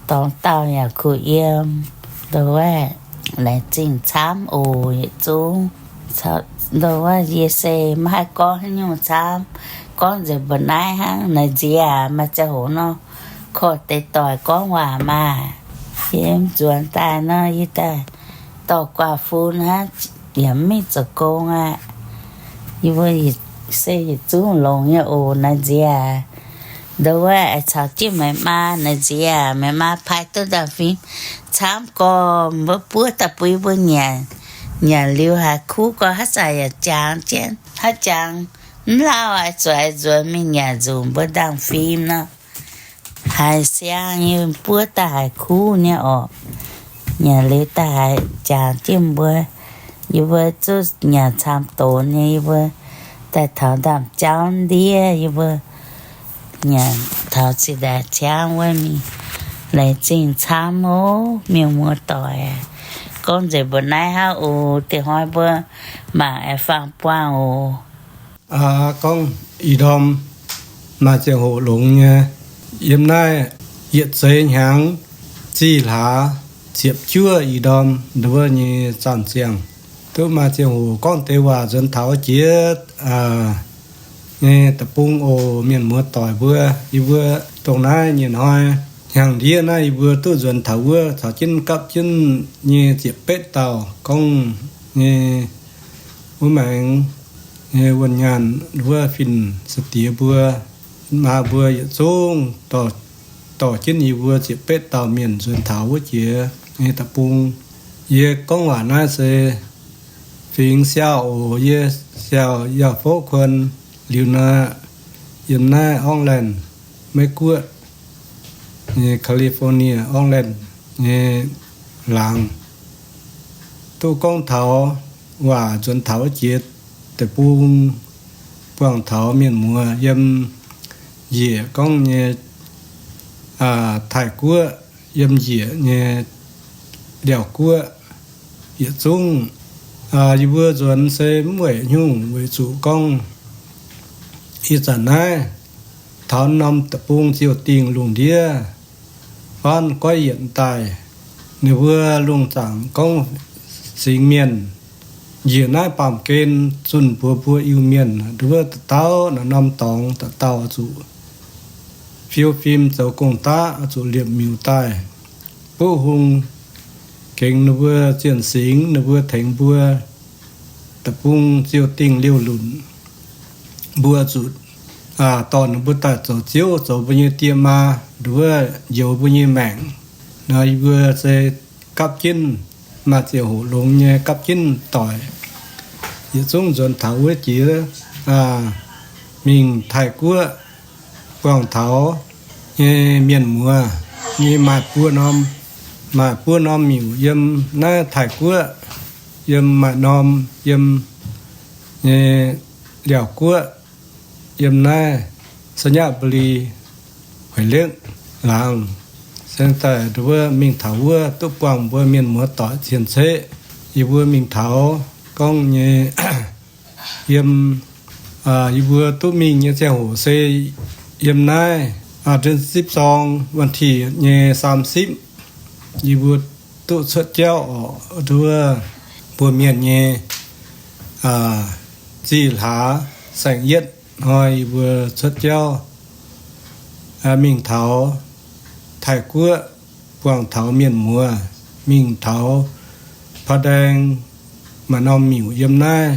dorngx dauh yaac kuh yiem. Ndo wuov, laengz zingh camv oc yietc zungv. Ndo wuov, yie se maiv haih gorngv haaix nyungc camv, gorngv nzengc mbuo naaiv hnangv. Naaiv nziex aac, maaih ziangh hoc nor, korv deix doic gorngv waac maah. Yie nzuonx daaih nor, yie daaih dorh guaax fun hnangv, yaac mv mingh zoux gong aqv. Yie mbuo se yietc zungv longx nyei oc naaiv nziex aac. Ndo wuov, caux jienv meih maa naaiv nziex aac, meih maa paaiv duqv ndaamv-fim camv gorx, mbuo buov daaih bun yie mbuo nyanc. Nyanc liuz haiz kuv gorx haaix zanc yaac jangx jienv, haaix jangx mv lauh oix zuqc nzuonx mingh nyanc nzunc mbuo ndaamv-fim nor. Haiz siang nyei buov daaih haiz kuv nyei orqc. Nyanc liuz daaih haiz jangx jienv mbuo, yie mbuo zuqc nyanc camv donx nyei, yie mbuo daaih taux ndaamv-jauv ndiev, yie mbuo nyanc taux zinh ndaangc ciangv wuov mingh. Laengz zingh camv oc mienh muoz-doic. Gorngv nzengc mbuo naaiv hnangv oc. Da'hnoi mbuo mangc aengx faang-buangh oc. Aa, gorngv ih ndorm maaih ziangh hoc longx nyei. Yiem naaiv yietc zeix hnyangx zih hlaax ziepc juov ih ndorm nduov nyei zaanh ziangh, duqv maaih ziangh hoc gorngv deix waac nzuonx taux jiex nyei deic-bung oc. Mienh muoz-doic mbuo, yie mbuo dongh naaiv nyei hnoi hnyangx-ndiev naaiv yie mbuo duqv nzuonx taux wuov caux jienv gapv jienv nyei ziepc betv dauh gorngv nyei wuov maengx nyei wuonh nyaanh wuov fin-saeng-diex mbuo, maa mbuo yietc zungv dorh jienv yie mbuo ziepc betv dauh mienh nzuonx taux wuov jiex nyei deic-bung. Yie gorngv waac naaiv se fingx Siaauh oc. Yie Siaauh Yauh Fouv Kuon, liuz nor yiem naaiv Auckland, Meiv Guoqv. nyei California, Oakland nyei laangz, duqv gorngv taux waac nzuonx taux wuov jiex deic-bung, buangh taux mienh muoz yiem njiec gorngv nyei Taiv-Guoqv, yiem njiec nyei Liaauc Guoqv yietc zungv. Yie mbuo nzuonx se mv weic nyungc, weic zuqc gorngv ih zanc naaiv taux norm deic-bung ziouh dingh lungh ndiev faanv goiv yienc daaih, ninh mbuo lungh zaangc gorngv singx mienh njiec naaiv baamh gen zunh mbuox mbuo Iu-Mienh nduov dauh dauh naaiv norm dorngx dauh dauh zuqc fiou fim zoux gong-daqv, zuqc liepc miuc daaih buov hung gengx ninh mbuo zienh singx, ninh mbuo tengx mbuo deic-bung ziouh dingh liouh lunc. Mbuo zuqc dorh ninh mbuo daaih zoux ziouv, zoux mbuo nyei die maa, nduov njoux mbuo nyei maengc. Nor yie mbuo se gapv jienv maaih ziangh hoc longx nyei gapv jienv doic, yietc zungv nzuonx taux wuov jiex mingh Taiv-Guoqv buangh taux nyei mienh muoz nyei maaih buo norm, maaih buo norm miuc yiem naaiv Taiv-Guoqv, yiem maaih norm yiem nyei Liaauc Guoqv, yiem naaiv Sainyabuli, Hueix Liekv laangz. Se daaih nduov mingh taux wuov duqv buangh mbuo mienh muoz doic cien-ceqv. Yie mbuo mingh taux gorngv nyei yiem, yie mbuo duqv mingh nyei ziangh hoc se yiem naaiv เดือนสิบสอง วันที่ nyei สามสิบ, yie mbuo duqv cuotv jauv oc, nduov mbuo mienh nyei zih hlaax saeng-yietv hnoi yie mbuo cuotv jauv mingh taux Taiv-Guoqv, buangh taux mienh muoz, mingh taux Paa Ndaeng, maaih norm miuc yiem naaiv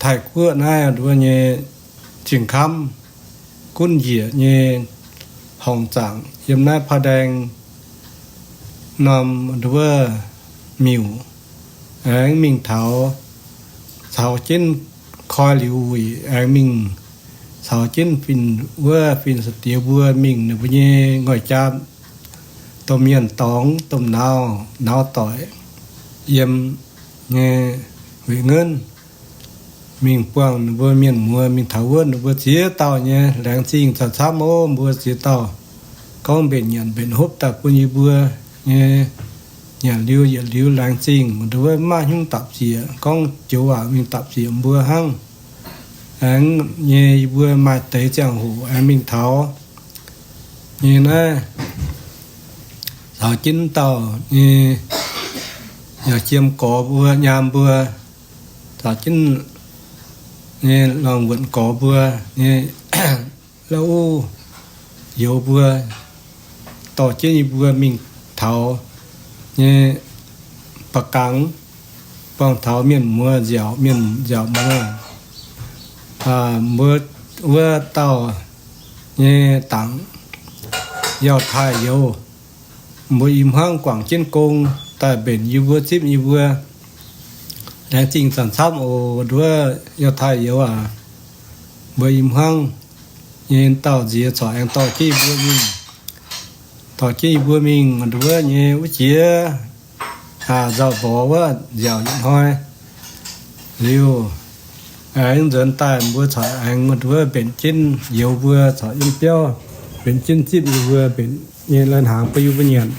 Taiv-Guoqv naaiv nduov nyei zingh kamv, gunv njiec nyei horngc zaangc yiem naaiv Paa Ndaeng norm nduov miuc. Aengx mingh taux caux jienv koi liuz wuic, aengx mingh caux jienv fin, wuov fin-saeng-diex mbuo mingh ninh mbuo nyei ngoic-jaa domh mienh dorngx, domh nauz, nauz doic yiem nyei Hueix Ngenv, mingh buangh ninh mbuo mienh muoz mingh taux wuov, ninh mbuo ziex dauh nyei laengz zingh zanc camv ov, mbuo ziex dauh gorngv mbenc nyanc mbenc hopv daaih bun yie mbuo nyei. Nyanc liuz yietc liuz laengz zingh, nduov mv maaih hnyouv dapc ziec, gorngv joux waac mingh dapc ziec mbuo hnangv. Aengx nyei yie mbuo maaih deix ziangh hoc aengx mingh taux nyei naaiv caux jienv dauh nyei yaac jiem gorx mbuo, nyaam mbuo, caux jienv nyei longc wuonc gorx mbuo nyei lauv uv youz mbuo dorh jienv yie mbuo mingh taux nyei Ba'gangx, buangh taux mienh muoz nziaauc, mienh nziaauc muoz, mbuo wuov dauh nyei dangc Yauh-Taaix youz. Mbuo i hmuangv guangc jienv gong daaih mbenc yie mbuo, zipv yie mbuo. Laengz zingh zanc camv oc, nduov Yauh-Taaix youz aac. Mbuo i hmuangv nyei dauh nziex corc aengx dorh jienv yie mbuo mingh, dorh jienv yie mbuo mingh nduov nyei wuov jiex nzauh mborx wuov nziaauc yietc hnoi liuz, aengx nzuonx daaih mbuo corc aengx nduov mbenc jienv youz mbuo corc yiem biauv, mbenc jienv zipv yie mbuo mbenc nyei lai-hnaangx bun yie mbuo nyanc.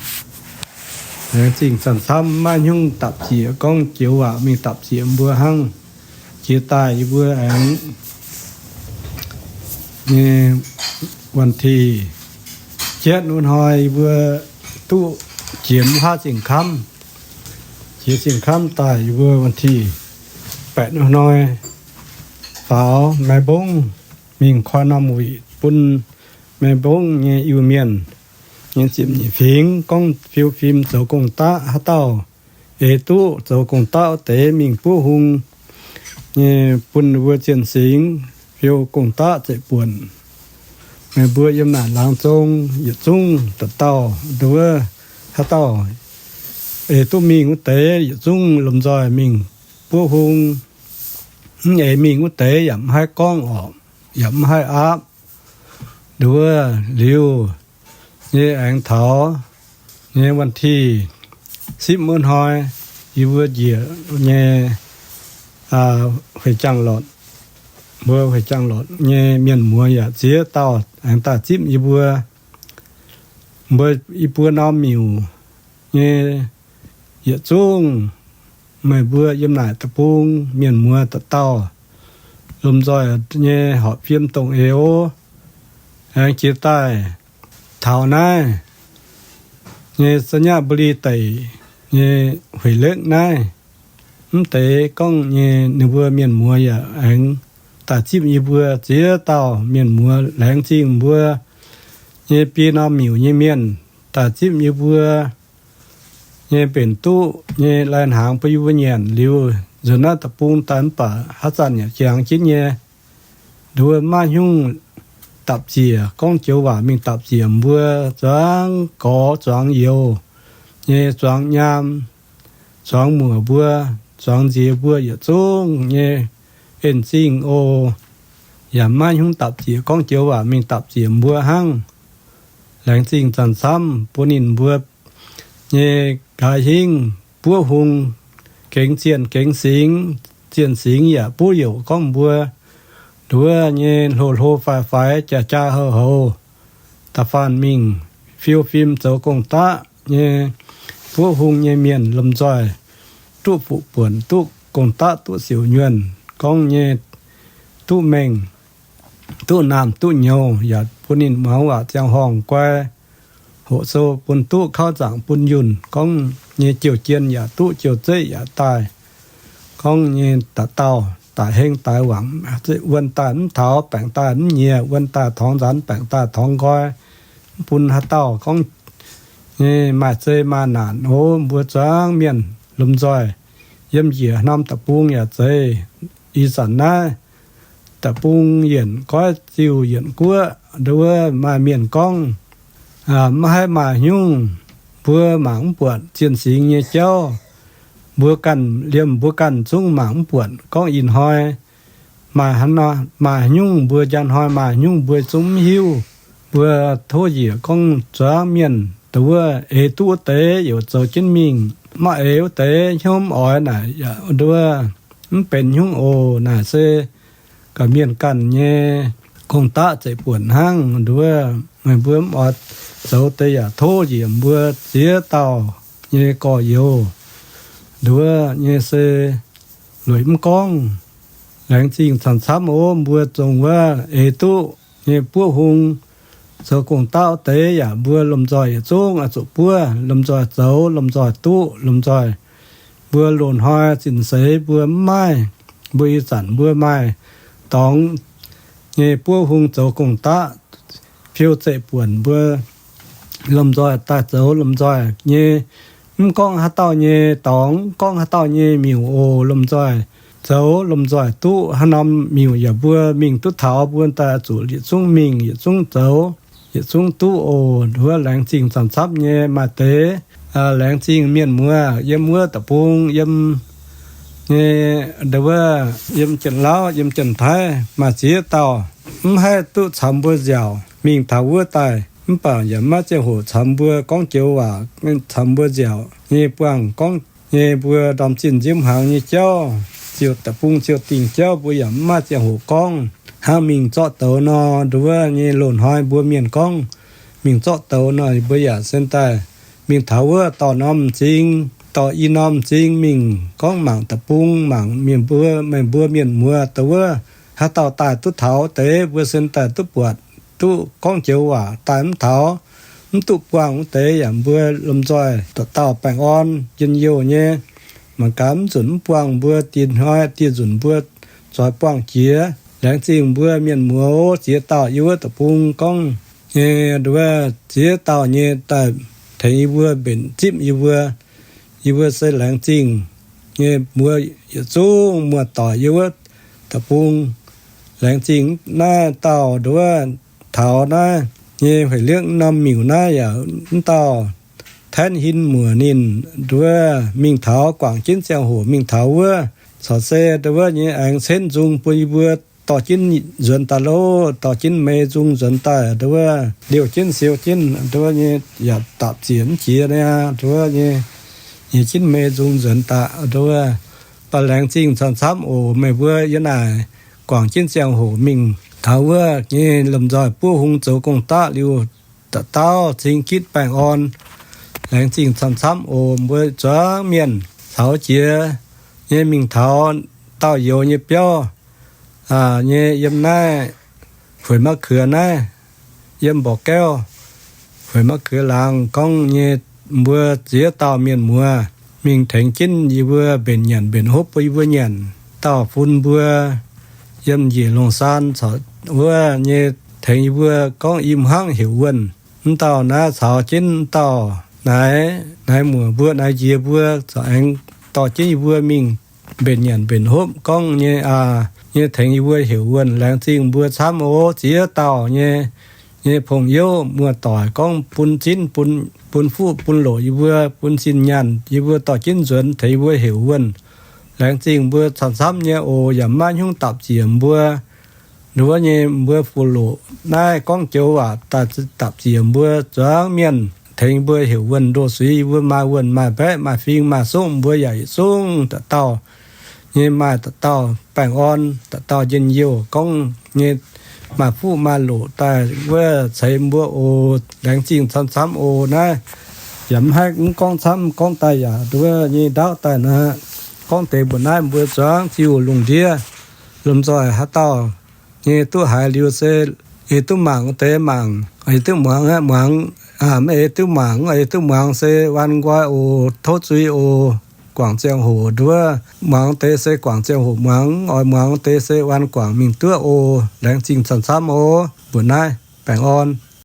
Laengz zingh zanc camv, maiv hnyouv dapc ziec, gorngv joux waac mingh dapc ziec mbuo hnangv. Jiex daaih yie mbuo aengx nyei วันที่ jietv wuov hnoi yie mbuo duqv jiex mv haav zingh kamv. Jiex zingh kamv daaih yie mbuo วันที่ baeqc wuov hnoi faaux Mae Mbongv mingh koi norm wuic bun Mae Mbongv nyei Iu-Mienh nyei ziepc nyeic fingx gorngv fiou fim zoux gong-daqv, haaix dauh eix duqv zoux gong-daqv wuov deix mingh buov hung nyei bun ninh mbuo zienh singx fiou gong-daqv zeiv-buonc. Meih mbuo yiem naaic laangz zong yietc zungv dauh dauh nduov, haaix dauh eix duqv mingh wuov deix yietc zungv lomh nzoih mingh buov hung. Mv eix mingh wuov deix yaac mv haih gorngv orqc, yaac mv haih aapv. Nduov liuz, nyei aengx taux nyei วันที่สิบ wuov hnoi, yie mbuo njiec nyei huic jangx lotc, mbuo huic jangx lotc nyei mienh muoz yaac ziex dauh aengx daaih zipv yie mbuo. Mbuo, yie mbuo norm miuc nyei yietc zungv, meih mbuo yiem naaic deic-bung mienh muoz dauh dauh, lomh nzoih nyei horpc fiem dongh eix ov, aengx jiex daaih taux naaiv nyei ไชยบุรี deic nyei Hueic Lekv naaiv. Mv deix gorngv nyei ninh mbuo mienh muoz yaac aengx daaih zipv yie mbuo ziex dauh mienh muoz. Laengz zingh mbuo nyei biei norm miuc nyei mienh daaih zipv yie mbuo nyei mbenc duqv nyei lai-hnaangx bun yie mbuo nyanc liuz nzuonx naaiv deic-bung daaih mv baac haaix zanc yaac jangx jienv nyei. Nduov maiv hnyungv dapc ziec, gorngv joux waac mingh dapc ziec, mbuo zuangx gorx zuangx youz nyei, zuangx nyaam zuangx muoc mbuo, zuangx nziex mbuo yietc zungv nyei en-zingh oc. Yaac maiv hnyungv dapc ziec, gorngv joux waac mingh dapc ziec mbuo hnangv. Laengz zingh zanc camv bun ninh mbuo nyei nqa'haav hingv buov hung gengx zienh gengx singx, zienh singx yaac buov youc gorngv mbuo nduov nyei hlo hlo faix faix, jaa jaa houx houx, da'faanh mingh fiou fim zoux gong-daqv nyei buov hung nyei mienh lomh nzoih duqv fuqv buonc, duqv gong-daqv, duqv siouc nyuonh, gorngv nyei duqv mengh, duqv naamh duqv nyouz, yaac bun ninh muangx waac ziangh horngh guai, hoqc sou bun duqv, kauv nzaangc bun yunh, gorngv nyei jouh jien yaac duqv, jouh zeiv yaac daaih, gorngv nyei dauh dauh daic heng daic wangc, wuon daaih mv taux, baengc daaih mv nyiex, wuon daaih torngx nzaanx, baengc daaih torngx nqoi, mv bun haaix dauh gorngv nyei maaih zei maaih naanc ov. Mbuo zuangx mienh lomh nzoih yiem njiec norm deic-bung yaac zeiz. Ih zanc naaiv deic-bung yienc goiv ziuh yienc guoqv, nduov maaih mienh gorngv, maiv haih maaih hnyungv, mbuo mangc mv buatc zienh singx nyei jauv. Mbuo ganh liemh mbuo ganh zungv mangc mv buatc gorngv ih hnoi maaih haaix, maaih haaix nyungc mbuo, njang hnoi maaih haaix nyungc mbuo zungv mv hiuv. Mbuo tov njiec gorngv zuangx mienh dongh wuov eix duqv wuov deix yaac zoux jienv mingh, maiv eix wuov deix hnyouv mv oix naaic yaac nduov mv benx hnyouv oc. Naaic se gorqv-mienh ganh nyei gong-daqv zeiv-buonc hnangv. Nduov meih mbuo mv oix zoux deix yaac tov njiec mbuo ziex dauh nyei gorx-youz. Nduov nyei se lueic mv gorngv. Laengz zingh camv-camv ov, mbuo zong wuov eix duqv nyei buov hung zoux gong-daqv deix yaac mbuo lomh nzoih yietc zungv oix zuqc buov, lomh nzoih zoux, lomh nzoih duqv, lomh nzoih mbuo loz-hnoi zinh seix mbuo mv maaih, mbuo ih zanc mbuo maaih dorngx nyei buov hung zoux gong-daqv, fiou zeiv-buonc mbuo lomh nzoih daaih zoux lomh nzoih nyei. Mv gorngv haaix dauh nyei dorngx, mv gorngv haaix dauh nyei miuc oc, lomh nzoih zoux lomh nzoih duqv. Haaix norm miuc yaac mbuo mingh duqv taux, mbuo daaih zuqc yietc zungv mingh, yietc zungv zoux, yietc zungv duqv oc. Nduov laengz zingh camv-camv nyei. Maaih deix laengz zingh mienh muoz yiem wuov deic-bung, yiem nyei nduov yiem Janx-Lauv, yiem Janx-Taiv, maaih ziex dauh mv haih duqv camx mbuo nziaauc mingh taux wuov daaih, mv baac yaac maiv ziangh hoc camx mbuo gorngv joux waac, camx mbuo nziaauc nyei buangh gorngv nyei mbuo ndorm zinh nziouv hmuangx nyei jauv, ziouc deic-bung ziouc dingh jauv mbuo yaac mv maaih ziangh hoc gorngv. Hnangv mingh zorqv douz nor, nduov nyei loz-hnoi mbuo mienh gorngv mingh zorqv douz nor, mbuo yaac sen daaih mingh taux wuov dorh norm m'zing, dorh i norm m'zing mingh gorngv mangc deic-bung, mangc mienh mbuo, meih mbuo mienh muoz dongh wuov haaix dauh daaih duqv taux deix, mbuo sen daaih duqv buatc, duqv gorngv joux waac daaih mv taux, mv duqv buangh wuov deix yaac mbuo lomh nzoih dauh dauh baengh orn njien-youh nyei. Mangc gaax mv zunc mv buangh mbuo dieh hnoi dieh nzunc mbuo zoix buangh jiex. Laengz zingh mbuo mienh muoz ziex dauh yiem wuov deic-bung gorngv nyei nduov ziex dauh nyei daaih tengx yie mbuo mbenc zipv yie mbuo. Yie mbuo se laengz zingh nyei mbuo yietc zungv muoz-doic yiem wuov deic-bung. Laengz zingh naaiv dauh nduov taux naaiv nyei Hueic Liekv norm miuc naaiv yaac mv dauh Taenv Hin Muoc ninh nduov mingh taux guangc jienv ziangh hoc mingh taux wuov, corc se nduov nyei aengx cenv nzung bun yie mbuo dorh jienv nzuonx daaih loh, dorh jienv meix nzung nzuonx daaih, nduov, liouh jienv siou jienv, nduov nyei, yaac dapc ziec mv jiex niaa, nduov nyei, nyiex jienv meix nzung nzuonx daaih, nduov. Mv baac laengz zingh camv-camv oc, meih mbuo yiem naaic guangc jienv ziangh hoc mingh taux wuov nyei lomh nzoih buov hung zoux gong-daqv liuz, dauh dauh cing gitv baengh orn. Laengz zingh camv-camv oc, mbuo zuangx mienh caux jiex nyei mingh taux daauh youz nyei biauv nyei yiem naaiv Fuix Ma'kuox naaiv, yiem Mborqv Gaeqv, Fuix Ma'kuox laangz gorngv nyei, mbuo ziex dauh mienh muoz mingh tengx jienv yie mbuo mbenc nyanc mbenc hopv bun yie mbuo nyanc. Dauh bun mbuo yiem njiec longc saan caux wuov nyei tengx yie mbuo gorngv i hnangv heuc wuonh. Mv dauh naaiv caux jienv mv dauh naaiv, naaiv muoc mbuo naaiv njiec mbuo corc aengx dorh jienv yie mbuo mingh mbenc nyanc mbenc hopv gorngv nyei aa, nyei tengx yie mbuo heuc wuonh. Laengz zingh mbuo camv oc, ziex dauh nyei, nyei pong-youv muoz-doic gorngv bun zinv, bun fuqv bun loqc yie mbuo, bun zinh nyaanh yie mbuo dorh jienv nzuonx tengx yie mbuo heuc wuonh. Laengz zingh mbuo camv-camv nyei oc, yaac maiv hnyungv dapc ziec mbuo. Nduov nyei mbuo fuqv loqc naaiv gorngv joux waac daaih dapc ziec mbuo zuangx mienh tengx mbuo heuc wuonh ndoh suiz, yie mbuo maaih wuonh maaih mbaeqv maaih fing maaih songv mbuo yaac yietc zungv dauh dauh nyei maaih dauh dauh baengh orn, dauh dauh njien-youh gorngv nyei maaih fuqv maaih loqc daaih wuov ceix mbuo oc. Laengz zingh camv-camv oc. Naaiv yaac mv haih mv gorngv camv, gorngv daaih yaac nduov nyei ndaauv daaih nor. Gorngv deix mbuoqc naaiv mbuo zuangx ziuh lungh ndiev lomh nzoih haaix dauh nyei duqv haiz liuz se ei duqv mangc deix mangc, ei duqv muangx muangx, mv ei duqv mangc, ei duqv muangx se waan nqoi oc, tov zuiz oc. Guangc ziangh hoc nduov, muangx deix se guangc ziangh hoc muangx, oix muangx deix se waan guangc mingh duqv oc. Laengz zingh camv-camv oc. Mbuoqc naaiv baengh orn.